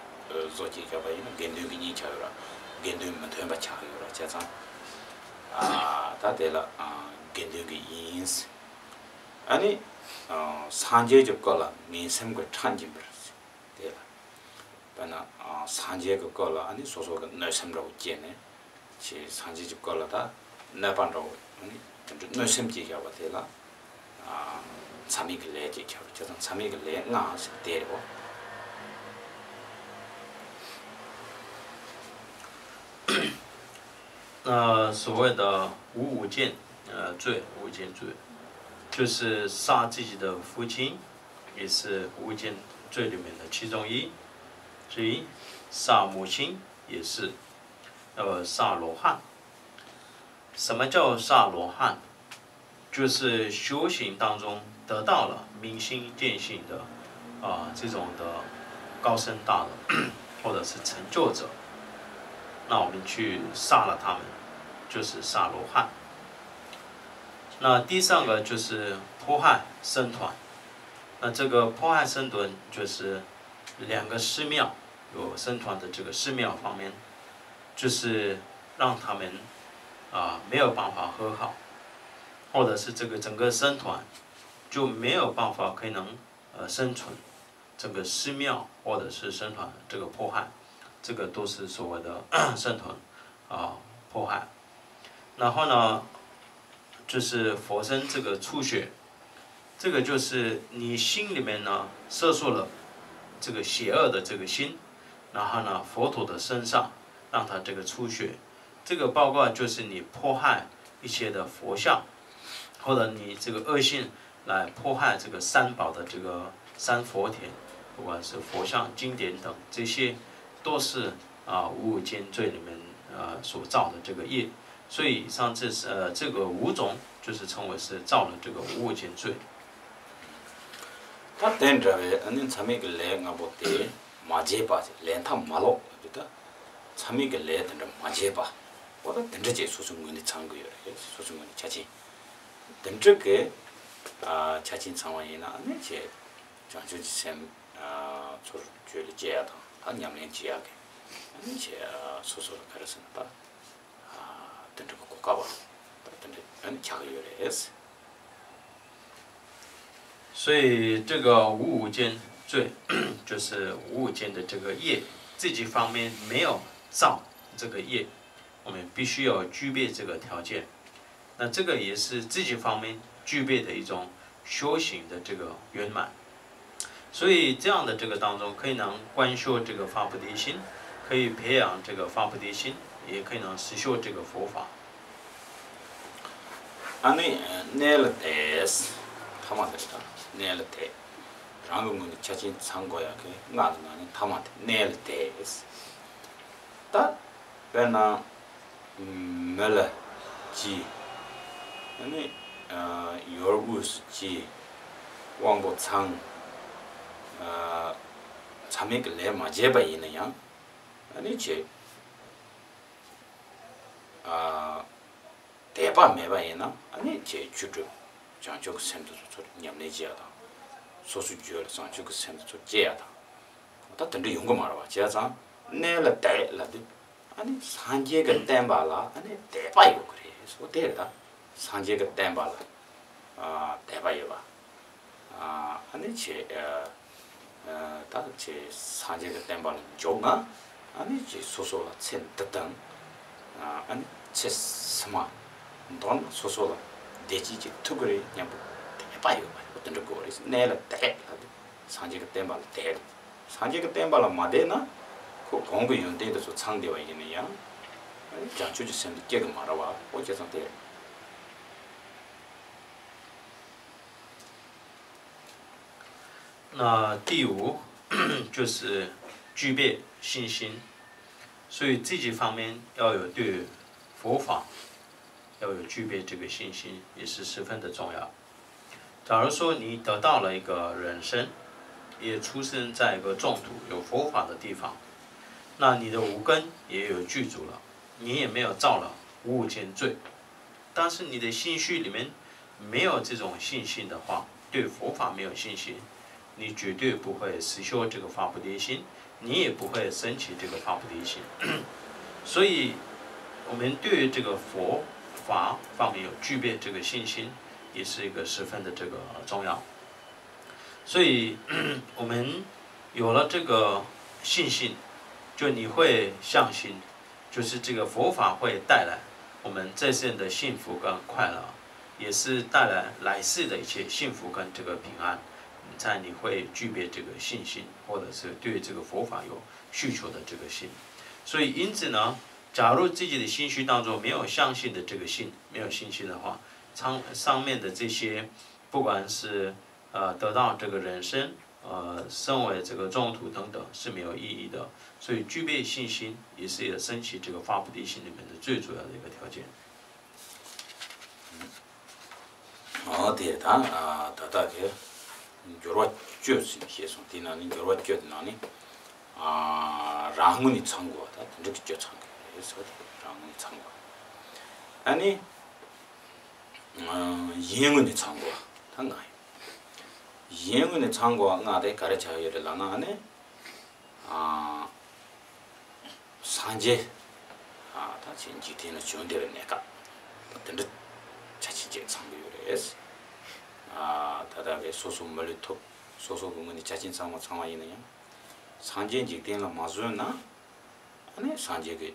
བཟོ་བྱས་བཞག་པ་ཡིན་ན་དགེ་འདུན་གྱི་དབྱེན་ཆགས་ཡོད་ར། དགེ་འདུན་མི་མཐུན་པ་ཆགས་ཡོད་ར། བྱས་ཙང་ད་དེ་ལ་དགེ་འདུན་གྱི་དབྱེན། ཨ་ནི་སངས་རྒྱས་ཀྱི་སྐུ་ལ་ངན་སེམས་ཀྱི་ཁྲག་འབྱིན་པར། དེ་ལ་དཔེར་ན་སངས་རྒྱས་ཀྱི་སྐུ་ལ་ཨ་ནི་སོ་སོ་གི་གནོད་སེམས་འདྲ་བོ་སྐྱེས་ནས། ཆེ་སངས་རྒྱས་ཀྱི་སྐུ་ལ་ད་གནོད་པ་འདྲ་བོ་ཨ་ནི་དེ་འདྲ་གནོད་སེམས་སྐྱེས་བཞག་པ་དེ་ལ་མཚམས་མེད་ཀྱི་ལས་ཅེས་བྱ་བ། བྱས་ཙང་མཚམས་མེད་ཀྱི་ལས་ལྔ་ཟེར་དེ་རེད་བ། 那所谓的无无间，呃，罪，无间罪，就是杀自己的父亲，也是无间罪里面的其中一。所以杀母亲也是，呃，杀罗汉。什么叫杀罗汉？就是修行当中得到了明心见性的，啊，这种的高僧大德，或者是成就者，那我们去杀了他们，就是杀罗汉。那第三个就是迫害僧团。那这个迫害僧团就是两个寺庙，有僧团的这个寺庙方面，就是让他们，啊，没有办法和好，或者是这个整个僧团就没有办法可以能，呃，生存。整个寺庙或者是僧团这个迫害，这个都是所谓的僧团，啊，迫害。然后呢，就是佛身这个出血，这个就是你心里面呢，摄受了这个邪恶的这个心，然后呢，佛陀的身上让他这个出血，这个包括就是你迫害一些的佛像，或者你这个恶性来迫害这个三宝的这个三佛典，不管是佛像、经典等，这些都是，啊，无无间罪里面，呃，所造的这个业。所以以上这是，呃，这个五种就是称为是造了这个无无间罪。ད་དེ་འདྲ་བའི་ཨ་ནི་མཚམས་མེད་ཀྱི་ལས་ལྔ་པོ་དེ་མ་བྱས་པ། ལས་མཐའ་མ་ལོག་ལབ་དུས་ད་མཚམས་མེད་ཀྱི་ལས་དེ་འདྲ་མ་བྱས་པ། འོ་ད་དེ་འདྲ་ཅིག་སོ་སོའི་ངོས་ནས་ཚང་གི་ཡོད་རེད། སོ་སོའི་ངོས་ནས་ཆ་ཆེན་དེ་འདྲ་གི་ཨ་ཆ་ཆེན་ཚང་བ་ཡིན་ན། ཨ་ནི་ཅིག་བྱང་ཆུབ་ཀྱི་སེམས་ཨ་ཚུར་བརྗོད་ལ་སྐྱེ་ཡ་དང་། ད་ཉམས་ལེན་བྱེད་ཡ་གི་ཨ་ནི་ཅིག་ཨ་སོ་སོ་ལ་ག་རེ་ཟེར་ན། ད་ཨ་དེ་འདྲ་གི་གོ་སྐབས་པ་ད་དེ་འདྲ་ཨ་ནི་ཆགས་ཀྱི་ཡོད་རེད། 所以这个无无间罪，就是无无间的这个业，自己方面没有造这个业，我们必须要具备这个条件。那这个也是自己方面具备的一种修行的这个圆满。所以这样的这个当中，可以能观修这个发菩提心，可以培养这个发菩提心，也可以能实修这个佛法。 ཨ་ནི་གནས་ལ་དད། ཐ་མ་དེ་རེད། ད་གནས་ལ་དད། རང་གི་ངོས་ནས་ཆ་ཆེན་ཚང་དགོས་ཡག་གི་ལྔ་གི་ནང་ནས་ཐ་མ་དེ་གནས་ལ་དད། ད་དཔེར་ན་མི་ལ་གཅེས། ཨ་ནི་ཡུལ་དབུས་སུ་གཅེས། དབང་པོ་ཚང་། མཚམས་མེད་ཀྱི་ལས་མ་བྱས་པ་ཡིན་ན་ཡང་ཨ་ནི་ཅིག་ཨ་དད་པ་མེད་པ་ཡིན་ན། ཨ་ནི་ཅིག་ཆོས་སྒྲུབ། བྱང་ཆུབ་ཀྱི་སེམས་དེ་ཚོ་ཚུར་ཉམས་ལེན་བྱེད་ཡ་དང་། སོ་སོའི་རྒྱུད་ལ་བྱང་ཆུབ་ཀྱི་སེམས་དེ་ཚུར་སྐྱེ་ཡ་དང་། ད་དེ་འདྲ་ཡོང་གི་མ་རེད་པ། བྱས་ཙང་གནས་ལ་དད་ལབ་དུས་ཨ་ནི་སངས་རྒྱས་ཀྱི་བསྟན་པ་ལ་ཨ་ནི་དད་པ་ཡོད་གི་རེད། འོ་དེ་རེད། ད་སངས་རྒྱས་ཀྱི་བསྟན་པ་ལ་ཨ་དད་པ་ཡོད་པ། ཨ་ནི་ཅིག་ཨ་ད་ཅིག་སངས་རྒྱས་ཀྱི་བསྟན་པ་ལ་འཇུག་ན། ཨ་ནི་ཅིག་སོ་སོ་ལ་ཚེ་འདི་དང་ཨ་ནི་ཚེ་ཕྱི་མ་མདོར་ན་སོ་སོ་ལ་བདེ་སྐྱིད་ཅིག་ཐོབ་ཀྱི་རེད་སྙམ་པའི་དད་པ་ཡོད་པ། འོ་དེ་འདྲ་དགོས་རེད། གནས་ལ་དད་ལབ་དུས་སངས་རྒྱས་ཀྱི་བསྟན་པ་ལ་དད། སངས་རྒྱས་ཀྱི་བསྟན་པ་ལ་མ་དད་ན་ཁོ་གོང་གི་ཡོན་ཏན་དེ་ཚོ་ཚང་བསྡད་པ་ཡིན་ན་ཡང་ཨ་ནི་བྱང་ཆུབ་ཀྱི་སེམས་དེ་སྐྱེ་གི་མ་རེད་པ། འོ་བྱས་ཙང་དེ་རེད།那第五就是具备信心，所以自己方面要有对佛法要有具备这个信心，也是十分的重要。假如说你得到了一个人身，也出生在一个净土有佛法的地方，那你的五根也有具足了，你也没有造了无无间罪。但是你的心绪里面没有这种信心的话，对佛法没有信心，你绝对不会实修这个发菩提心，你也不会升起这个发菩提心。所以，我们对于这个佛法方面有具备这个信心，也是一个十分的这个重要。所以，我们有了这个信心，就你会相信，就是这个佛法会带来我们这生的幸福跟快乐，也是带来来世的一切幸福跟这个平安，在你会具备这个信心，或者是对这个佛法有需求的这个心。所以，因此呢，假如自己的心绪当中没有相信的这个信，没有信心的话，上上面的这些，不管是呃得到这个人身，呃身为这个净土等等是没有意义的。所以具备信心也是也升起这个发菩提心里面的最主要的一个条件。 ཨོ་དེ་ད་ད་ལྟ་གི་འགྱུར་བ་བཅུ་ཟེར་ནས་བཤད་སོང་། དེའི་ནང་ནས་འགྱུར་བ་བཅུ་དེ་ནང་ནས་ཨ་རང་ངོས་ནས་ཚང་དགོས་པ། ད་དེ་འདྲ་གི་བཅུ་ཚང་གི་རེད་ཟེར་བ་དེ། རང་ངོས་ནས་ཚང་དགོས་པ། ཨ་ནི་ཨ་གཞན་ངོས་ནས་ཚང་དགོས་པ་ད་ལྔ་ཡིན། གཞན་ངོས་ནས་ཚང་དགོས་པ་ལྔ་དེ་ག་རེ་ཆགས་ཡོད་རེད་ལབ་ན། ཨ་ནི་ཨ་སངས་རྒྱས་ཨ་ད་ཅིག་འཇིག་རྟེན་ལ་བྱོན་བསྡད་པའི་གནས་སྐབས་ད་དེ་འདྲ་ཆ་ཆེན་ཅིག་ཚང་གི་ཡོད་རེད། ཨ་ད་ལྟ་བའི་སོ་སོ་མི་ལུས་ཐོབ། སོ་སོ་གི་ངོས་ནས་ཆ་ཆེན་ཚང་མ་ཚང་བ་ཡིན་ན་ཡང་། སངས་རྒྱས་འཇིག་རྟེན་ལ་མ་བྱོན་ན། ཨ་ནི་སངས་རྒྱས་ཀྱི་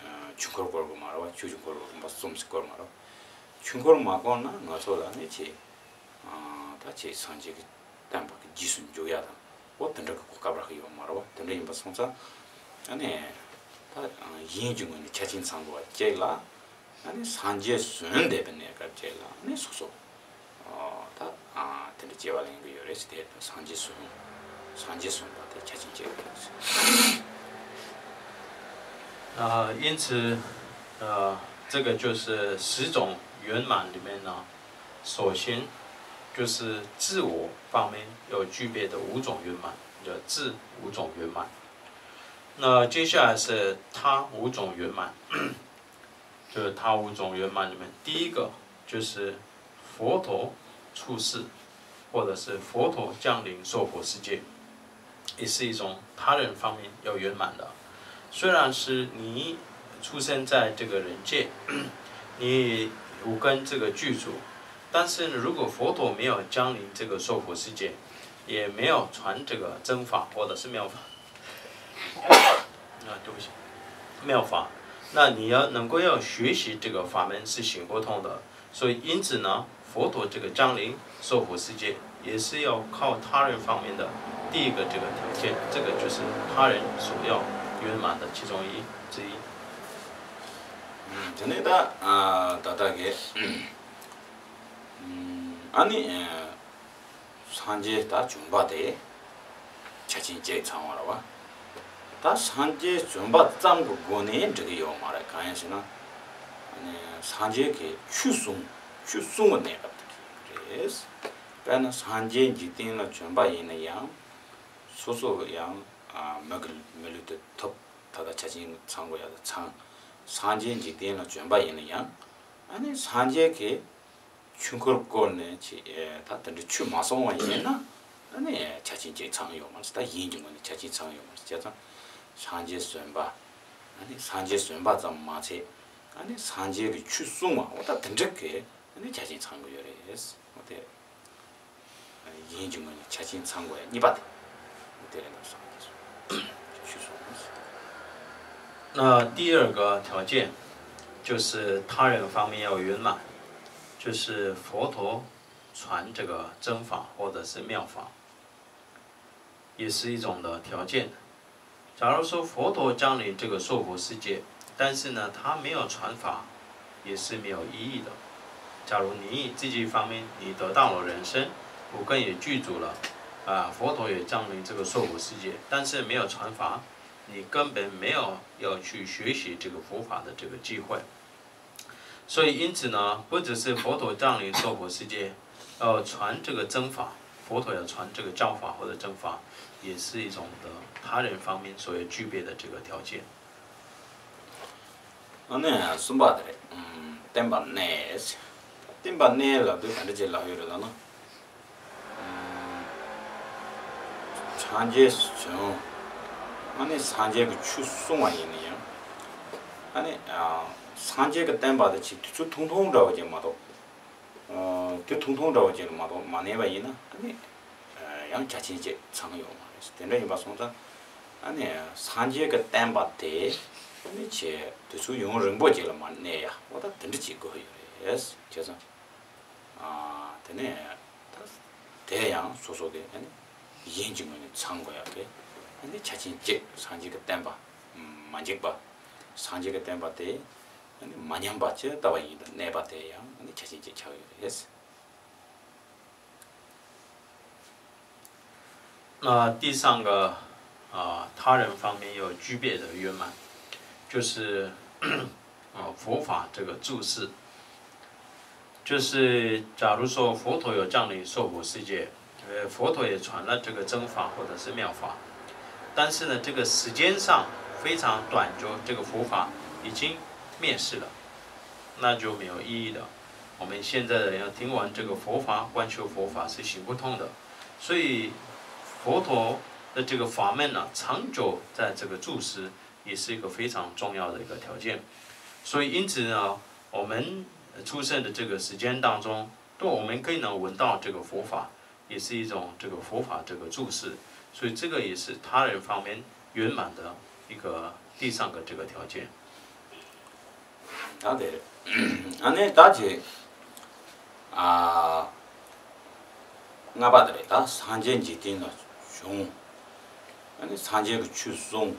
ཨ་ཆོས་འཁོར་བསྐོར་དགོས་མ་རེད་པ། ཆོས་ཀྱི་འཁོར་ལོ་རིམ་པ་གསུམ་ཞིག་བསྐོར་མ་རེད་པ། ཆོས་འཁོར་མ་བསྐོར་ན་ང་ཚོ་ལ་ནི་ཅིག་ཨ་ད་ཅིག་སངས་རྒྱས་ཀྱི་བསྟན་པ་གི་རྗེས་སུ་འཇུག་ཡ་དང་། འོ་དེ་འདྲ་གི་གོ་སྐབས་རག་གི་ཡོད་མ་རེད་པ། དེ་འདྲ་ཡིན་པ་སོང་ཙང་ཨ་ནི་ད་གཞན་གྱི་ངོས་ནས་ཆ་ཆེན་ཚང་དགོས་པ་གཅིག་ལ། ཨ་ནི་སངས་རྒྱས་བྱོན་བསྡད་པའི་གནས་སྐབས་གཅིག་ལ་ཨ་ནི་སོ་སོ་ཨ་ད་ཨ་དེ་འདྲ་སྐྱེ་བ་ལེན་གི་ཡོད་རེད་ཟེར། དེ་ད་སངས་རྒྱས་བྱོན། སངས་རྒྱས་བྱོན་པ་དེ་ཆ་ཆེན་གཅིག་རེད་ཟེར། 啊，因此，呃，这个就是十种圆满里面呢，首先就是自我方面要具备的五种圆满，叫自五种圆满。那接下来是他五种圆满，就是他五种圆满里面第一个就是佛陀出世，或者是佛陀降临娑婆世界，也是一种他人方面要圆满的。虽然是你出生在这个人界，你五根这个具足，但是如果佛陀没有降临这个娑婆世界，也没有传这个真法或者是妙法，啊，对不起，妙法，那你要能够要学习这个法门是行不通的。所以因此呢，佛陀这个降临娑婆世界，也是要靠他人方面的第一个这个条件，这个就是他人所要圆满的其中一之一。 དེ་ནས་ད་ད་ལྟ་གི་ཨ་ནི་སངས་རྒྱས་ད་བྱོན་པ་དེ་ཆ་ཆེན་བཅས་ཚང་བ་རེད་བ། ད་སངས་རྒྱས་བྱོན་པ་ཙམ་གྱི་སྒོ་ནས་འགྲིག་གི་ཡོད་མ་རེད། གང་ཡིན་ཟེར་ན་སངས་རྒྱས་ཀྱི་ཆོས་གསུང་ཆོས་གསུང་གི་གནས་སྐབས་དེ་རེད། དཔེར་ན་སངས་རྒྱས་འཇིག་རྟེན་ལ་བྱོན་པ་ཡིན་ན་ཡང་སོ་སོ་ཡང་མི་གི་མི་ལུས་དེ་ཐོབ། ད་ལྟ་ཆ་ཆེན་ཚང་དགོས་ཡ་དེ་ཚང་། སངས་རྒྱས་འཇིག་རྟེན་ལ་བྱོན་པ་ཡིན་ན་ཡང་ཨ་ནི་སངས་རྒྱས་ཀྱི་ཆོས་འཁོར་བསྐོར་ནས་ཆེ་ད་དེ་འདྲ་ཆོས་མ་གསུང་བ་ཡིན་ན་ཨ་ནི་ཆ་ཆེན་ཅིག་ཚང་ཡོད་མ་རེད། ད་ཡིན་གྱི་ངོས་ནས་ཆ་ཆེན་ཚང་ཡོད་མ་རེད། བྱས་ཙང་སངས་རྒྱས་བྱོན་པ་ཨ་ནི་སངས་རྒྱས་བྱོན་པ་ཙམ་མ་ཚད་ཨ་ནི་སངས་རྒྱས་ཀྱི་ཆོས་གསུང་བ་འོ་ད་དེ་འདྲ་གི་ཨ་ནི་ཆ་ཆེན་ཚང་གི་ཡོད་རེད། འོ་དེ། ཡིན་གྱི་ངོས་ནས་ཆ་ཆེན་ཚང་དགོས་ཡ་གཉིས་པ་དེ། དེ་རེད་ལབ་སོང་། ཆུད་སོང་། 那第二个条件，就是他人方面要圆满，就是佛陀传这个真法或者是妙法，也是一种的条件。 假如说佛陀降临这个娑婆世界，但是呢，他没有传法，也是没有意义的。假如你自己方面你得到了人身，五根也具足了，啊，佛陀也降临这个娑婆世界，但是没有传法，你根本没有要去学习这个佛法的这个机会。 所以因此呢，不只是佛陀降临娑婆世界，要传这个真法，佛陀要传这个教法或者真法，也是一种的他人方面所要具备的这个条件。 ཨ་ནི་གསུམ་པ་དེ་རེད། བསྟན་པ་གནས། བསྟན་པ་གནས་ལབ་དུས་ག་འདྲ་ཅིག་ལབ་ཡོད་རེད་ལབ་ན། སངས་རྒྱས་བྱོན། ཨ་ནི་སངས་རྒྱས་ཀྱི་ཆོས་གསུང་བ་ཡིན་ན་ཡང་། ཨ་ནི་སངས་རྒྱས་ཀྱི་བསྟན་པ་དེ་ཆེས་དུས་ཚོད་ཐུང་ཐུང་འདྲ་བོ་ཅིག་མ་གཏོགས། དུས་ཐུང་ཐུང་འདྲ་བོ་ཅིག་ལ་མ་གཏོགས་མ་གནས་པ་ཡིན་ན་ཨ་ནི་ཡང་ཆ་ཆེན་ཅིག་ཚང་ཡོད་མ་རེད། དེ་འདྲ་ཡིན་པ་སོང་ཙང་ཨ་ནི་སངས་རྒྱས་ཀྱི་བསྟན་པ་དེ་ཨ་ནི་ཆེས་དུས་ཚོད་ཡུན་རིང་པོ་ཅིག་ལ་མ་གནས་ཡ་འོ་ད་དེ་འདྲ་ཅིག་དགོས་ཡོད་རེད། བྱས་ཙང་། དེ་ནས་ད་དེ་ཡང་སོ་སོ་གི་ཨ་ནི་ཡིན་གྱི་ངོས་ནས་ཚང་དགོས་ཡག་གི་ཨ་ནི་ཆ་རྐྱེན་གཅིག་སངས་རྒྱས་ཀྱི་བསྟན་པ་མ་འཇིག་པ། སངས་རྒྱས་ཀྱི་བསྟན་པ་དེ་ཨ་ནི་མ་ཉམས་པ་ཇི་ལྟ་བ་ཡིན་དུ་གནས་པ་དེ་ཡང་ཨ་ནི་ཆ་རྐྱེན་གཅིག་ཆགས་ཡོད་རེད། 那第三个，啊，他人方面要具备的圆满，就是啊，佛法这个注释。就是假如说佛陀有降临娑婆世界，呃，佛陀也传了这个真法或者是妙法，但是呢，这个时间上非常短，就这个佛法已经灭世了，那就没有意义了。我们现在的人要听完这个佛法，观修佛法是行不通的。所以佛陀的这个法门呢，长久在这个住世，也是一个非常重要的一个条件。所以因此呢，我们出生的这个时间当中，都我们可以能闻到这个佛法，也是一种这个佛法这个注释。所以这个也是他人方面圆满的一个第三个这个条件。 ད་དེ་ཨ་ནི་ད་ཅི་ཨ་ལྔ་པ་དེ་རེད། ད་སངས་རྒྱས་འཇིག་རྟེན་ལ་བྱུང་། ཨ་ནི་སངས་རྒྱས་ཀྱི་ཆོས་གསུངས།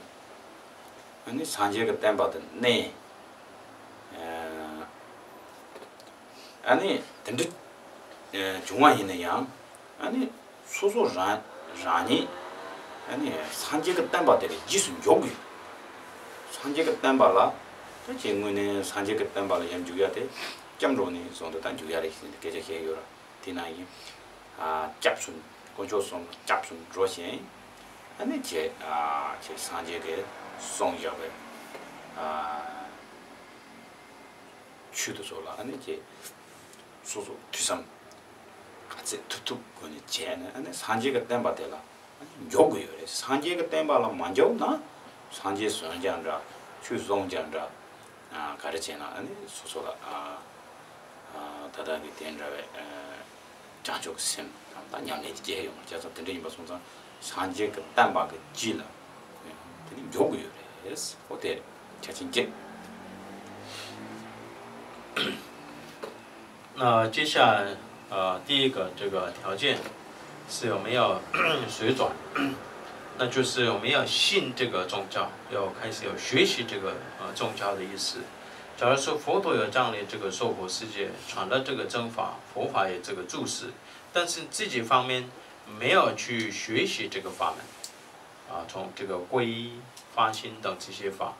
ཨ་ནི་སངས་རྒྱས་ཀྱི་བསྟན་པ་དེ་གནས། ཨ་ནི་དེ་འདྲ་བྱུང་བ་ཡིན་ན་ཡང་ཨ་ནི། སོ་སོ་རང་རང་ཉིད་ཨ་ནི་སངས་རྒྱས་ཀྱི་བསྟན་པ་དེ་ལ་རྗེས་སུ་འཇུག་དགོས། སངས་རྒྱས་ཀྱི་བསྟན་པ་ལ་ད་ཅིག་དངོས་གནས་སངས་རྒྱས་ཀྱི་བསྟན་པ་ལ་ཡར་འཇུག་ཡ་དེ་སྐྱབས་འགྲོ་ནས་བཟུང་སྟེ་ད་འཇུག་ཡ་རེད་ཟེར་ནས་སྐད་ཆ་བཤད་ཡོད་ར། དེ་ན་ཡིན། ཨ་སྐྱབས་སུ། དཀོན་མཆོག་གསུམ་ལ་སྐྱབས་སུ་འགྲོ་ཞིང་། ཨ་ནི་ཁྱེད་ཨ་ཁྱེད་སངས་རྒྱས་ཀྱིས་གསུངས་བཞག་པའི་ཨ་ཆོས་དེ་ཚོ་ལ་ཨ་ནི་ཁྱེད་སོ་སོ་ཐོས་བསམ་ག་ཚད་ཐུབ་ཐུབ་སྒོ་ནས་བྱས་ནས། ཨ་ནི་སངས་རྒྱས་ཀྱི་བསྟན་པ་དེ་ལ་ཨ་ནི་འཇོག་དགོས་ཡོད་རེད། སངས་རྒྱས་ཀྱི་བསྟན་པ་ལ་མ་འཇོག་ན། སངས་རྒྱས་བཟོས་ཀྱང་འདྲ། ཆོས་བཟུང་ཀྱང་འདྲ། ཨ་ག་རེ་བྱས་ན་ཨ་ནི་སོ་སོ་ལ་ཨ་ཨ་ད་ལྟ་གི་དེ་འདྲ་བའི་ཨ་བྱང་ཆུབ་ཀྱི་སེམས་དང་ད་ཉམས་ལེན་སྐྱེ་ཡོང་བ་བྱས་ཙང་། དེ་འདྲ་ཡིན་པ་སོང་ཙང་སངས་རྒྱས་ཀྱི་བསྟན་པ་གི་རྒྱུད་ལ་དེ་ནི་འཇོག་དགོས་ཡོད་རེད། འོ་དེ་རེད། ཆ་ཆེན་གཅིག那接下来，呃，第一个这个条件是我们要水转，那就是我们要信这个宗教，要开始要学习这个呃宗教的意思。假如说佛陀有降临这个娑婆世界，传了这个正法，佛法也这个住世，但是自己方面没有去学习这个法门，啊，从这个皈依、发心等这些法，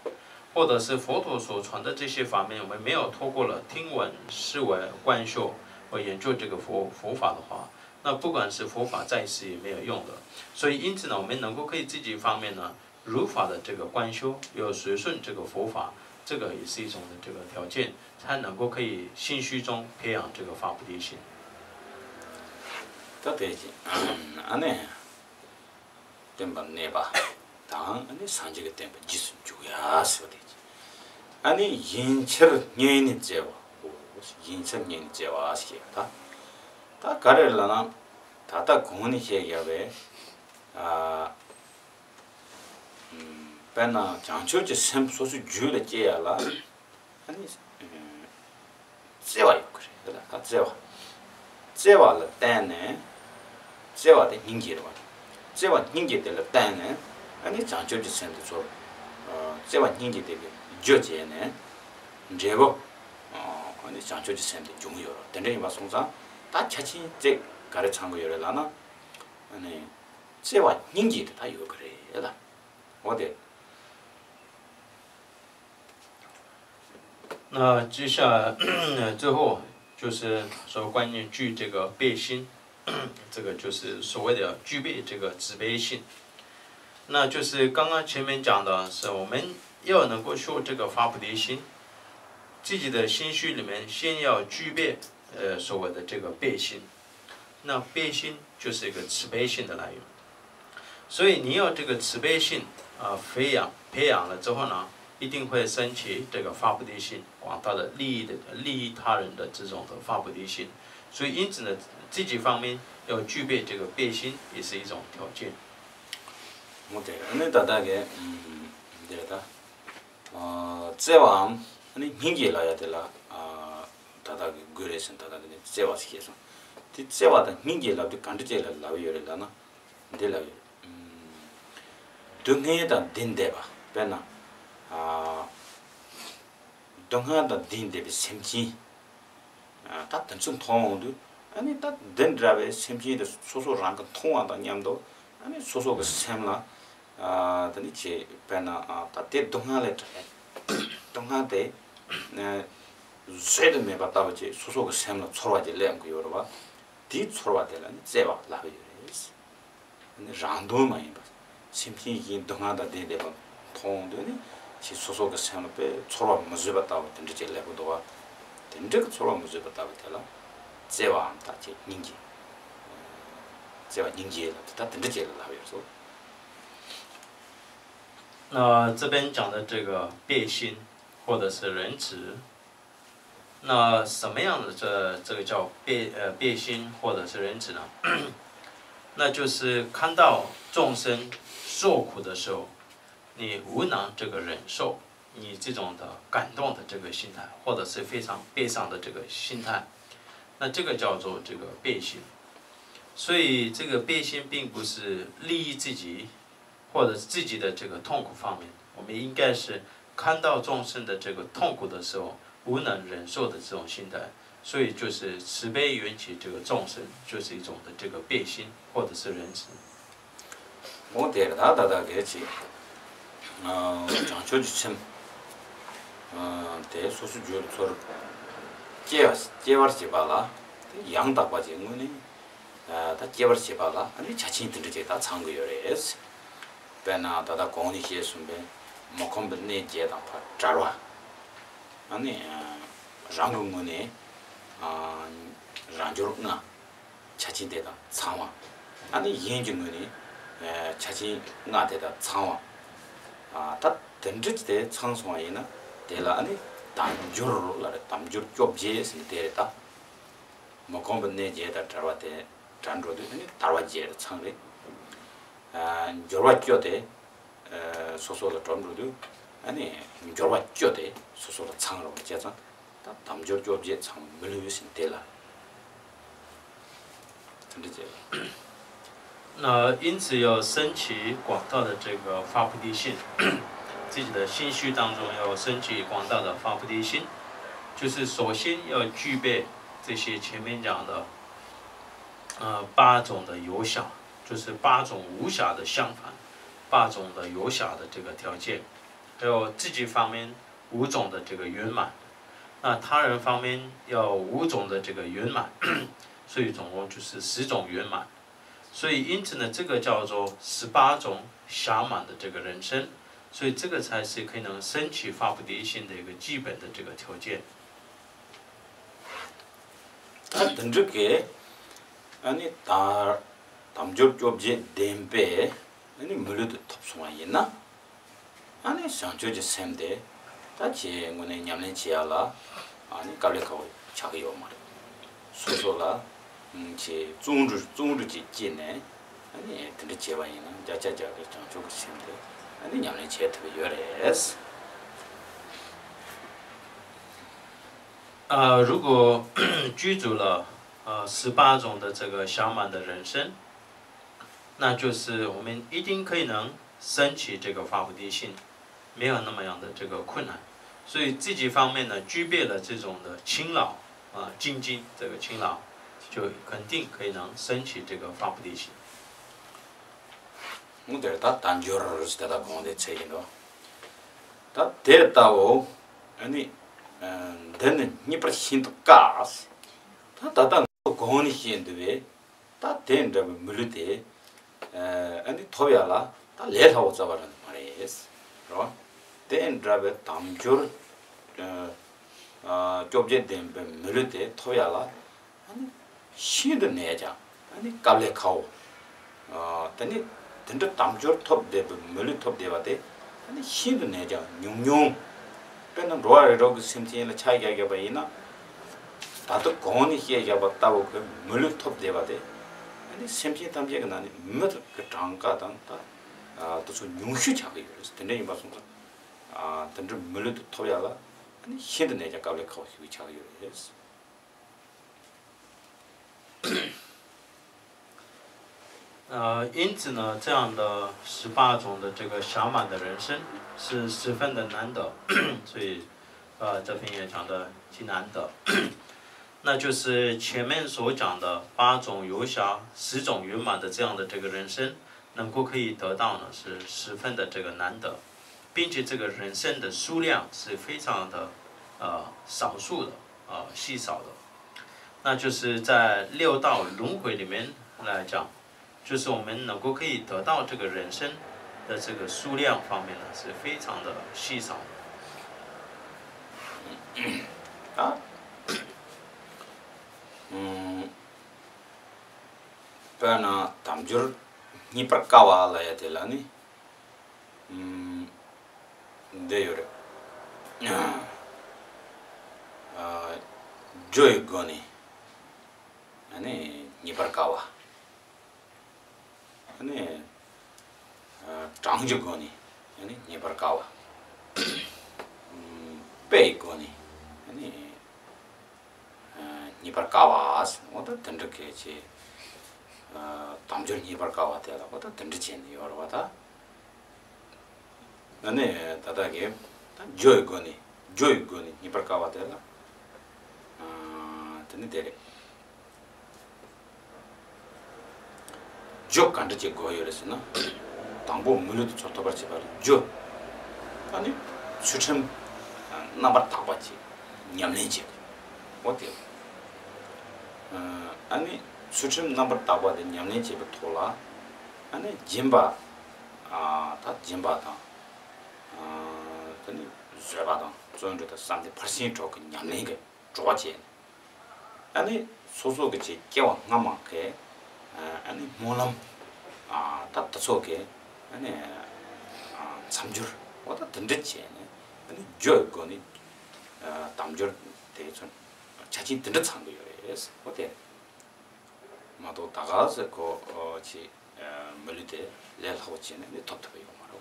或者是佛陀所传的这些法门，我们没有透过了听闻、思维、观修和研究这个佛佛法的话，那不管是佛法再是也没有用的。所以因此呢，我们能够可以自己方面呢，如法的这个观修，又随顺这个佛法，这个也是一种的这个条件，才能够可以心虚中培养这个发菩提心。ད་དེ་ཅི་ཨ་ནི་སྟོན་པ་གནས་པ་དང་ཨ་ནི་སངས་རྒྱས་ཀྱི་བསྟན་པ་རྗེས་སུ་འཇུག་ཡ་ཟེར་བ་དེ་ཅི། ཨ་ནི་ཡིན་ཕྱིར་སྙིང་ནས་བརྩེ་བ། ཡིན་ཕྱིར་སྙིང་ནས་བརྩེ་བ་ཞེས་ད་ད་ག་རེ་ལབ་ན། ད་ལྟ་གོང་ནས་བཤད་ཡ་བའི་ཨ་དཔེར་ན་བྱང་ཆུབ་ཀྱི་སེམས་སོ་སོའི་རྒྱུད་ལ་སྐྱེ་ཡ་ལ་ཨ་ནི་བརྩེ་བ་ཡོད་གི་རེད་ལ། ད་བརྩེ་བ། བརྩེ་བ་ལ་བརྟེན་ནས། བརྩེ་བ་དེ་སྙིང་རྗེ་རེད་བ། བརྩེ་བ་སྙིང་རྗེ་དེ་ལ་བརྟེན་ནས་ཨ་ནི་བྱང་ཆུབ་ཀྱི་སེམས་དེ་ཚོར། བརྩེ་བ་སྙིང་རྗེ་དེ་གི་རྒྱུ་བྱས་ནས་འབྲས་བུ་ཨ་ནི་བྱང་ཆུབ་ཀྱི་སེམས་དེ་འབྱུང་གི་ཡོད་རེད། དེ་འདྲ་ཡིན་པ་སོང་ཙང་ད་ཆ་ཆེན་གཅིག་ག་རེ་ཚང་གི་ཡོད་རེད་ལབ་ན། ཨ་ནི་བརྩེ་བ་སྙིང་རྗེ་དེ་ད་ཡོད་གི་རེད་ལ། འོ་དེ། 那接下来最后就是说关于具这个悲心，这个就是所谓的具备这个慈悲心。那就是刚刚前面讲的是我们要能够修这个发菩提心，自己的心绪里面先要具备呃所谓的这个悲心。那悲心就是一个慈悲心的来源。所以你要这个慈悲心啊培养培养了之后呢，一定会升起这个发菩提心，广大的利益的利益他人的这种的发菩提心。所以因此呢，积极方面要具备这个悲心也是一种条件。 འོ་དེ་ཨ་ནི་ད་ལྟ་གི་འདིར་ད་བརྩེ་བའམ་ཨ་ནི་སྙིང་རྗེ་ལབ་ཡ་དེ་ལ་ད་ལྟ་གི་དགོས་རེད་ཟེར། ད་ལྟ་གི་ནི་བརྩེ་བ་ཞིག་བཤད་སོང་། དེ་བརྩེ་བ་དང་སྙིང་རྗེ་ལབ་དུས་ག་འདྲ་ཅིག་ལ་ལབ་ཡོད་རེད་ལབ་ན། འདི་ལབ་ཡོད། སྡུག་བསྔལ་དང་ལྡན་བསྡད་པ། དཔེར་ན། སྡུག་བསྔལ་དང་ལྡན་བསྡད་པའི་སེམས་ཅན། ད་དེ་ཚོ་མཐོང་འོང་དུས་ཨ་ནི་ད་འདི་འདྲ་བའི་སེམས་ཅན་དེ་སོ་སོ་རང་གིས་མཐོང་བ་དང་མཉམ་དུ་ཨ་ནི་སོ་སོ་གི་སེམས་ལ་ད་ནི་ཆེ་དཔེར་ན་ད་དེ་སྡུག་བསྔལ་ལས་སྡུག་བསྔལ་དེ་བཟོད་དུ་མེད་པ་ལྟ་བུ་ཅིག་སོ་སོ་གི་སེམས་ལ་ཚོར་བ་ཅིག་སླེབས་ཀྱི་ཡོད་རེད་བ། དེའི་ཚོར་བ་དེ་ལ་ནི་བརྩེ་བ་ལབ་ཀྱི་ཡོད་རེད། ནི་རང་དོན་མ་ཡིན་པ། སེམས་ཅན་གཞན་སྡུག་བསྔལ་དང་ལྡན་བསྡད་པ་མཐོང་དུས་ནི་ཁྱེད་སོ་སོ་གི་སེམས་ལ་དཔེ་ཚོར་བ་མི་བཟོད་པ་ལྟ་བུ་དེ་འདྲ་ཅིག་སླེབས་ཀྱི་འདུག་བ། དེ་འདྲ་གི་ཚོར་བ་མི་བཟོད་པ་ལྟ་བུ་དེ་ལ་བརྩེ་བའམ་ད་ཅིག་སྙིང་རྗེ། བརྩེ་བ་སྙིང་རྗེ་ལབ་དེ་ད་དེ་འདྲ་ཅིག་ལ་ལབ་ཡོད་སོ། 那这边讲的这个悲心或者是仁慈，那什么样的这这个叫悲呃悲心或者是仁慈呢？那就是看到众生受苦的时候，你无能这个忍受，你这种的感动的这个心态，或者是非常悲伤的这个心态，那这个叫做这个悲心。所以这个悲心并不是利益自己，或者自己的这个痛苦方面，我们应该是看到众生的这个痛苦的时候，无能忍受的这种心态。所以就是慈悲缘起这个众生，就是一种的这个悲心或者是仁慈。 འོ་དེར་ད་ད་ད་གལ་ཆེ། བྱང་ཆུབ་ཀྱི་སེམས་དེ་སོ་སོའི་རྒྱུད་ལ་ཚོར་སྐྱེ་བ་སྐྱེ་བར་བྱེད་པ་ལ་དེ་ཡང་དག་པ་ཅིག་དངོས་གནས་ ད་སྐྱེ་བར་བྱེད་པ་ལ་ཨ་ནི་ཆ་ཆེན་དེ་འདྲ་ཅིག་ད་ཚང་གི་ཡོད་རེད། དཔེར་ན་ད་ལྟ་གོང་ནས་བཤད་སོང་པའི་མི་ཁོམ་པའི་གནས་བརྒྱད་དང་ཕར་བྲལ་བ། ཨ་ནི་རང་གི་ངོས་ནས་རང་འབྱོར་ལྔ། ཆ་ཆེན་དེ་དང་ཚང་བ། ཨ་ནི་གཞན་གྱི་ངོས་ནས་ཆ་ཆེན་ལྔ་དེ་དང་ཚང་བ། ད་དེ་འདྲ་དེ་ཚང་སོང་བ་ཡིན་ན་དེ་ལ་ཨ་ནི་དལ་འབྱོར་ལ་རེད། དལ་འབྱོར་བཅོ་བརྒྱད་ཟེར་ནས་དེ་རེད་ད། མི་ཁོམ་པའི་གནས་བརྒྱད་དང་བྲལ་བ་དེ་བྲལ་འགྲོ་དུས་ཨ་ནི་དལ་བ་བརྒྱད་དེ་ཚང་རེད། འབྱོར་བ་བཅུ་དེ་སོ་སོ་ལ་གྲོལ་འགྲོ་དུས་ཨ་ནི་འབྱོར་བ་བཅུ་དེ་སོ་སོ་ལ་ཚང་རོགས་བྱས་ཙང་ད་དལ་འབྱོར་བཅོ་བརྒྱད་ཚང་མི་ལུས་ཟིན་དེ་ལ། དེ་འདྲ་བྱས། 那因此要升起广大的这个发菩提心，自己的心绪当中要升起广大的发菩提心，就是首先要具备这些前面讲的，呃，八种的有暇，就是八种无暇的相反，八种的有暇的这个条件，还有自己方面五种的这个圆满。那他人方面要五种的这个圆满，所以总共就是十种圆满。所以因此呢，这个叫做十八种暇满的这个人生，所以这个才是可能升起发菩提心的一个基本的这个条件。ད་དེ་འདྲ་གི་ཨ་ནི་ད་དལ་འབྱོར་བཅོ་བརྒྱད་ལྡན་པའི་ཨ་ནི་མི་ལུས་དེ་ཐོབ་སོང་བ་ཡིན་ན། ཨ་ནི་བྱང་ཆུབ་ཀྱི་སེམས་དེ་ད་ཁྱེད་དངོས་གནས་ཉམས་ལེན་བྱེད་ཡ་ལ་ཨ་ནི་དཀའ་ལས་ཁག་པོ་ཆགས་ཀྱི་ཡོད་མ་རེད། སོ་སོ་ལ་ཁྱེད་བརྩོན་འགྲུས་བརྩོན་འགྲུས་ཅིག་བསྐྱེད་ནས་ཨ་ནི་དེ་འདྲ་བྱས་པ་ཡིན་ན་བརྒྱ་ཆ་བརྒྱ་གི་བྱང་ཆུབ་ཀྱི་སེམས་དེ་ཨ་ནི་ཉམས་ལེན་བྱེད་ཐུབ་ཀྱི་ཡོད་རེད། 呃，如果具足了呃十八种的这个暇满的人生，那就是我们一定可以能升起这个发菩提心，没有那么样的这个困难。所以积极方面呢，具备了这种的勤劳啊、精进，这个勤劳，就肯定可以能升起这个发菩提心。 ངོ་དེར་ད་དལ་འབྱོར་དེ་ད་གོང་དེ་ཚེ་ཡིན་ནོ། ད་དེ་ལྟ་བུ་ཨ་ནི་འདི་ནི་རྙེད་པར་ཤིན་ཏུ་དཀའ། ད་ད་ལྟ་ངོ་གོང་ནས་བཤད་འདུག་པས། ད་དེ་འདྲ་བའི་མི་ལུས་དེ་ཨ་ནི་ཐོབ་ཡ་ལ་ད་ལས་སླ་བོ་རྩ་བ་རང་མ་རེད། རོ། དེ་འདྲ་བའི་དལ་འབྱོར་བཅོ་བརྒྱད་ལྡན་པའི་མི་ལུས་དེ་ཐོབ་ཡ་ལ་ཨ་ནི་ཤིན་ཏུ་ནས་ཀྱང་ཨ་ནི་དཀའ་ལས་ཁག་པོ། དེ་ནི་དེ་འདྲ་དལ་འབྱོར་ཐོབ་བསྡད་པའི་མི་ལུས་ཐོབ་བསྡད་པ་དེ་ཨ་ནི་ཤིན་ཏུ་ནས་ཀྱང་ཉུང་ཉུང་། དཔེར་ན་འགྲོ་བ་རིགས་དྲུག་གི་སེམས་ཅན་ལ་ཆ་བཞག་བཞག་པ་ཡིན་ན། ད་ལྟ་གོང་ནས་བཤད་བཞག་པ་ལྟ་བུ་གི་མི་ལུས་ཐོབ་བསྡད་པ་དེ་ཨ་ནི་སེམས་ཅན་ཐམས་ཅད་ཀྱི་ནང་ནས་མི་གི་གྲངས་ཀ་དང་ད་དེ་ཚོ་ཉུང་ཤོས་ཆགས་ཀྱི་ཡོད་རེད། དེ་འདྲ་ཡིན་པ་སོང་ཙང་དེ་འདྲ་མི་ལུས་དེ་ཐོབ་ཡ་ལ་ཨ་ནི་ཤིན་ཏུ་ནས་ཀྱང་དཀའ་ལས་ཁག་པོ་ཞིག་ཆགས་ཀྱི་ཡོད་རེད། 呃，因此呢，这样的十八种的这个暇满的人生是十分的难得，所以，呃，这篇也讲的挺难得。那就是前面所讲的八种游侠、十种圆满的这样的这个人生，能够可以得到呢，是十分的这个难得，并且这个人生的数量是非常的呃少数的，呃稀少的。那就是在六道轮回里面来讲，就是我们能够可以得到这个人生的这个数量方面呢，是非常的稀少的。 ད་ཨུམ། དཔེར་ན་དལ་འབྱོར་རྙེད་པར་དཀའ་བ་ལབ་ཡ་དེ་ལ་ནི་ཨུམ། འདི་ཡོད་རེད། ཨ། རྒྱུ་ཡི་སྒོ་ནས་ཨ་ནི་རྙེད་པར་དཀའ་བ། ཨ་ནི་གྲངས་ཀྱི་སྒོ་ནས་ཨ་ནི་རྙེད་པར་དཀའ་བ། དཔེ་ཡི་སྒོ་ནས་ཨ་ནི་རྙེད་པར་དཀའ་བ། འོ་ད་དེ་འདྲ་གལ་ཆེ། དལ་འབྱོར་རྙེད་པར་དཀའ་བ་དེ་ལ་འོ་ད་དེ་འདྲ་བྱས་ནས་ཡོད་རེད་བ་ད། ཨ་ནི་ད་ལྟ་གི་ད་རྒྱུ་ཡི་སྒོ་ནས་རྒྱུ་ཡི་སྒོ་ནས་རྙེད་པར་དཀའ་བ་དེ་ལ་དེ་ནི་དེ་རེད། རྒྱུ་ག་འདྲ་ཅིག་དགོས་ཡོད་རེད་ཟེར་ན། དང་པོ་མི་ལུས་དེ་ཚོ་ཐོབ་པར་བྱེད་པ་ལ་རྒྱུ། ཨ་ནི་ཚུལ་ཁྲིམས་རྣམ་པར་དག་པ་ཅིག་ཉམས་ལེན་བྱེད་དགོས། འོ་དེ། ཨ་ནི་ ཚུལ་ཁྲིམས་རྣམ་པར་དག་པ་དེ་ཉམས་ལེན་བྱེད་པའི་ཐོག་ལ། ཨ་ནི་སྦྱིན་པ། ཨ་ད་སྦྱིན་པ་དང་། ཨ་དེ་ནི་བཟོད་པ་དང་བརྩོན་འགྲུས་དང་བསམ་གཏན་ཕར་ཕྱིན་གྲོགས་ཀྱི་ཉམས་ལེན་གྱི་གྲོགས་བྱས་ནས། ཨ་ནི་སོ་སོ་གི་ཆེད་སྐྱེ་བ་སྔ་མ་གི་ཨ་ནི་སྨོན་ལམ། ཨ་ད་དེ་ཚོ་གི་ཨ་ནི་ཨ་མཚམས་སྦྱོར་འོ་ད་དེ་འདྲ་བྱས་ནས། ཨ་ནི་སྦྱོར་གྱི་སྒོ་ནས་ཨ་དམ་སྦྱོར་དེ་ཚོ་ཆ་རྐྱེན་དེ་འདྲ་ཚང་གི་ཡོད་རེད། འོ་དེ་རེད། མ་གཏོགས་ད་ག་ཟེ་ཁོ་ཨོ་ཅི་མི་ལུས་དེ་ལས་སླ་པོ་བྱས་ནས་ནི་ཐོབ་ཐུབ་པ་ཡོད་མ་རེད།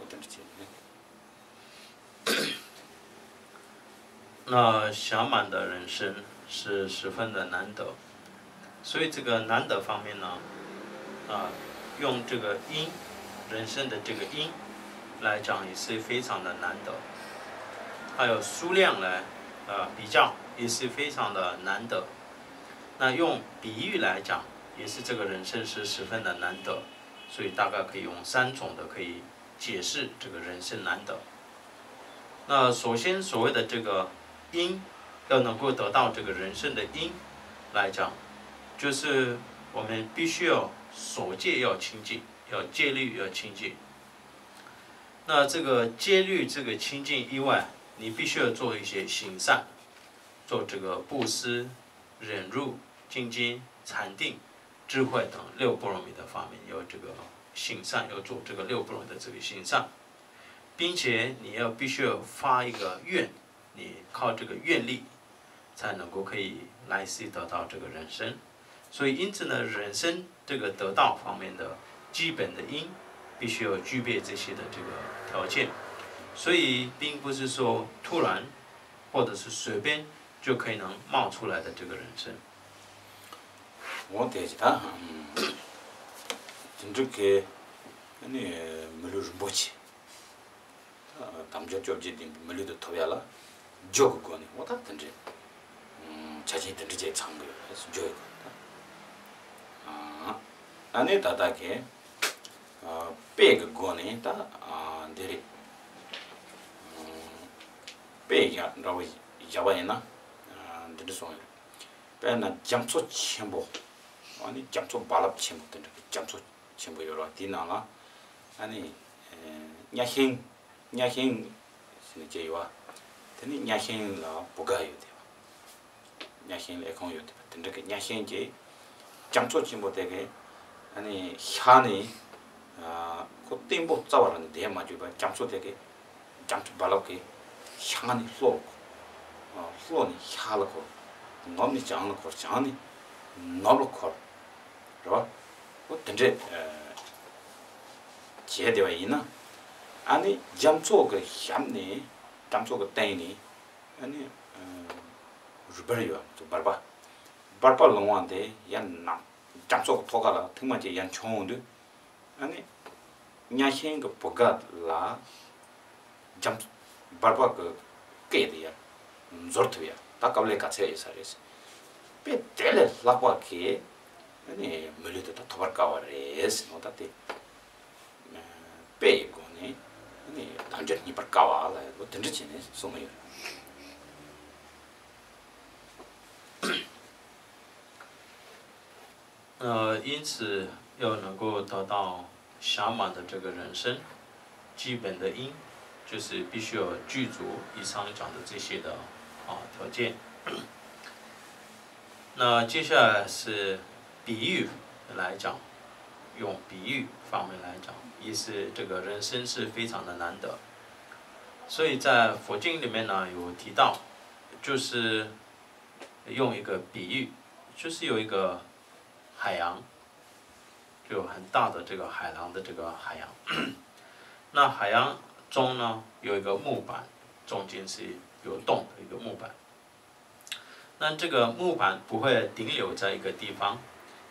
འོ་དེ་འདྲ་བྱས་ནས། 那圆满的人生是十分的难得，所以这个难得方面呢，啊，用这个因，人生的这个因来讲也是非常的难得，还有数量来，呃，比较也是非常的难得。那用比喻来讲，也是这个人生是十分的难得，所以大概可以用三种的可以解释这个人生难得。那首先所谓的这个因，要能够得到这个人生的因来讲，就是我们必须要守戒要清净，要戒律要清净。那这个戒律这个清净以外，你必须要做一些行善，做这个布施、忍辱、精进、禅定、智慧等六波罗蜜的方面，要这个行善，要做这个六波罗蜜的这个行善，并且你要必须要发一个愿，你靠这个愿力才能够可以来世得到这个人生。所以因此呢，人生这个得道方面的基本的因，必须要具备这些的这个条件。所以并不是说突然或者是随便就可以能冒出来的这个人生。འོ་དེ་ཅི་ད། དེ་འདྲ་གི་ནི་མི་ལུས་རིན་པོ་ཆེ། དམ་ཆོས་བཅོ་བརྒྱད་ལྡན་པའི་མི་ལུས་དེ་ཐོབ་ཡ་ལ་སྦྱོར་གྱི་སྒོ་ནས་འོ་ད་དེ་འདྲའི་ཆ་རྐྱེན་དེ་འདྲ་ཅིག་ཚང་དགོས་རེད། སྦྱོར་གྱི་སྒོ་ནས་ད། ཨ་ནི་ད་ལྟ་གི་དཔེ་གི་སྒོ་ནས་ད་འདི་རེད། དཔེ་ཡང་འདྲ་བོ་བཞག་པ་ཡིན་ན་འདི་འདྲ་གསུངས་ཡོད་རེད། དཔེར་ན་རྒྱ་མཚོ་ཆེན་པོ། ཨ་ནི་རྒྱ་མཚོ་རྦ་རླབས་ཆེན་པོ་དེ་འདྲ་གི་རྒྱ་མཚོ་ཆེན་པོ་ཡོད་རེད་བ། དེའི་ནང་ལ་ཨ་ནི་གཉའ་ཤིང་། གཉའ་ཤིང་ཟེར་ནས་ཅིག་ཡོད་བ། དེ་ནི་གཉའ་ཤིང་ལ་བུ་ག་ཡོད་དེ་བ། གཉའ་ཤིང་ལ་ཨེ་ཁུང་ཡོད་དེ་བ། དེ་འདྲ་གི་གཉའ་ཤིང་གི་རྒྱ་མཚོ་ཆེན་པོ་དེ་གི་ཨ་ནི་ཤར་ནས་ཁོ་གཏིང་པོ་རྩ་བ་རང་ནས་བསྡད་མ་བཅུག་པར་རྒྱ་མཚོ་དེ་གི་རྒྱ་མཚོ་རྦ་རླབས་ཀྱིས་ཤར་ནས་ལྷོ་ལ་འཁོར། ལྷོ་ནས་ཤར་ལ་འཁོར། ནུབ་ནས་བྱང་ལ་འཁོར། བྱང་ནས་ནུབ་ལ་འཁོར། རེད་བ། འོ་དེ་འདྲས་བྱས་བསྡད་པ་ཡིན་ན། ཨ་ནི་རྒྱ་མཚོ་གི་ཞབས་ནས་རྒྱ་མཚོ་གི་སྟེང་ནས་ཨ་ནི་རུས་སྦལ་ཡོད་བ། འབར་པ། འབར་པ་ལུང་བ་དེ་ཡར་ནང་རྒྱ་མཚོ་གི་ཐོག་ཁ་ལ་ཐེངས་མ་གཅིག་ཡར་མཆོང་འོང་དུས། ཨ་ནི་གཉའ་ཤིང་གི་བུ་ག་ལ་རྒྱ་མཚོ་འབར་པ་གི་སྐད་དེ་ཡར་འཛོར་ཐུབ་ཡ་ད་དཀའ་ལས་ག་ཚད་ཡོད་ས་རེད། དཔེ་དེ་ལས་ལྷག་པ་གི་ཨ་ནི་མི་ལུས་དེ་ད་ཐོབ་པར་དཀའ་བ་རེད་ཟེར་ནོ། ད་དེ་དཔེ་ཡི་སྒོ་ནས་ཨ་ནི་དལ་འབྱོར་རྙེད་པར་དཀའ་བ་ལ་ཡོད་དེ་འདྲ་བྱས་ནས་གསུངས་ཡོད།呃，因此要能够得到圆满的这个人生，基本的因就是必须要具足以上讲的这些的啊条件。那接下来是比喻来讲，用比喻方面来讲，也是这个人生是非常的难得。所以在佛经里面呢有提到，就是用一个比喻，就是有一个海洋，就很大的这个海洋的这个海洋。那海洋中呢有一个木板，中间是有洞的一个木板。那这个木板不会停留在一个地方，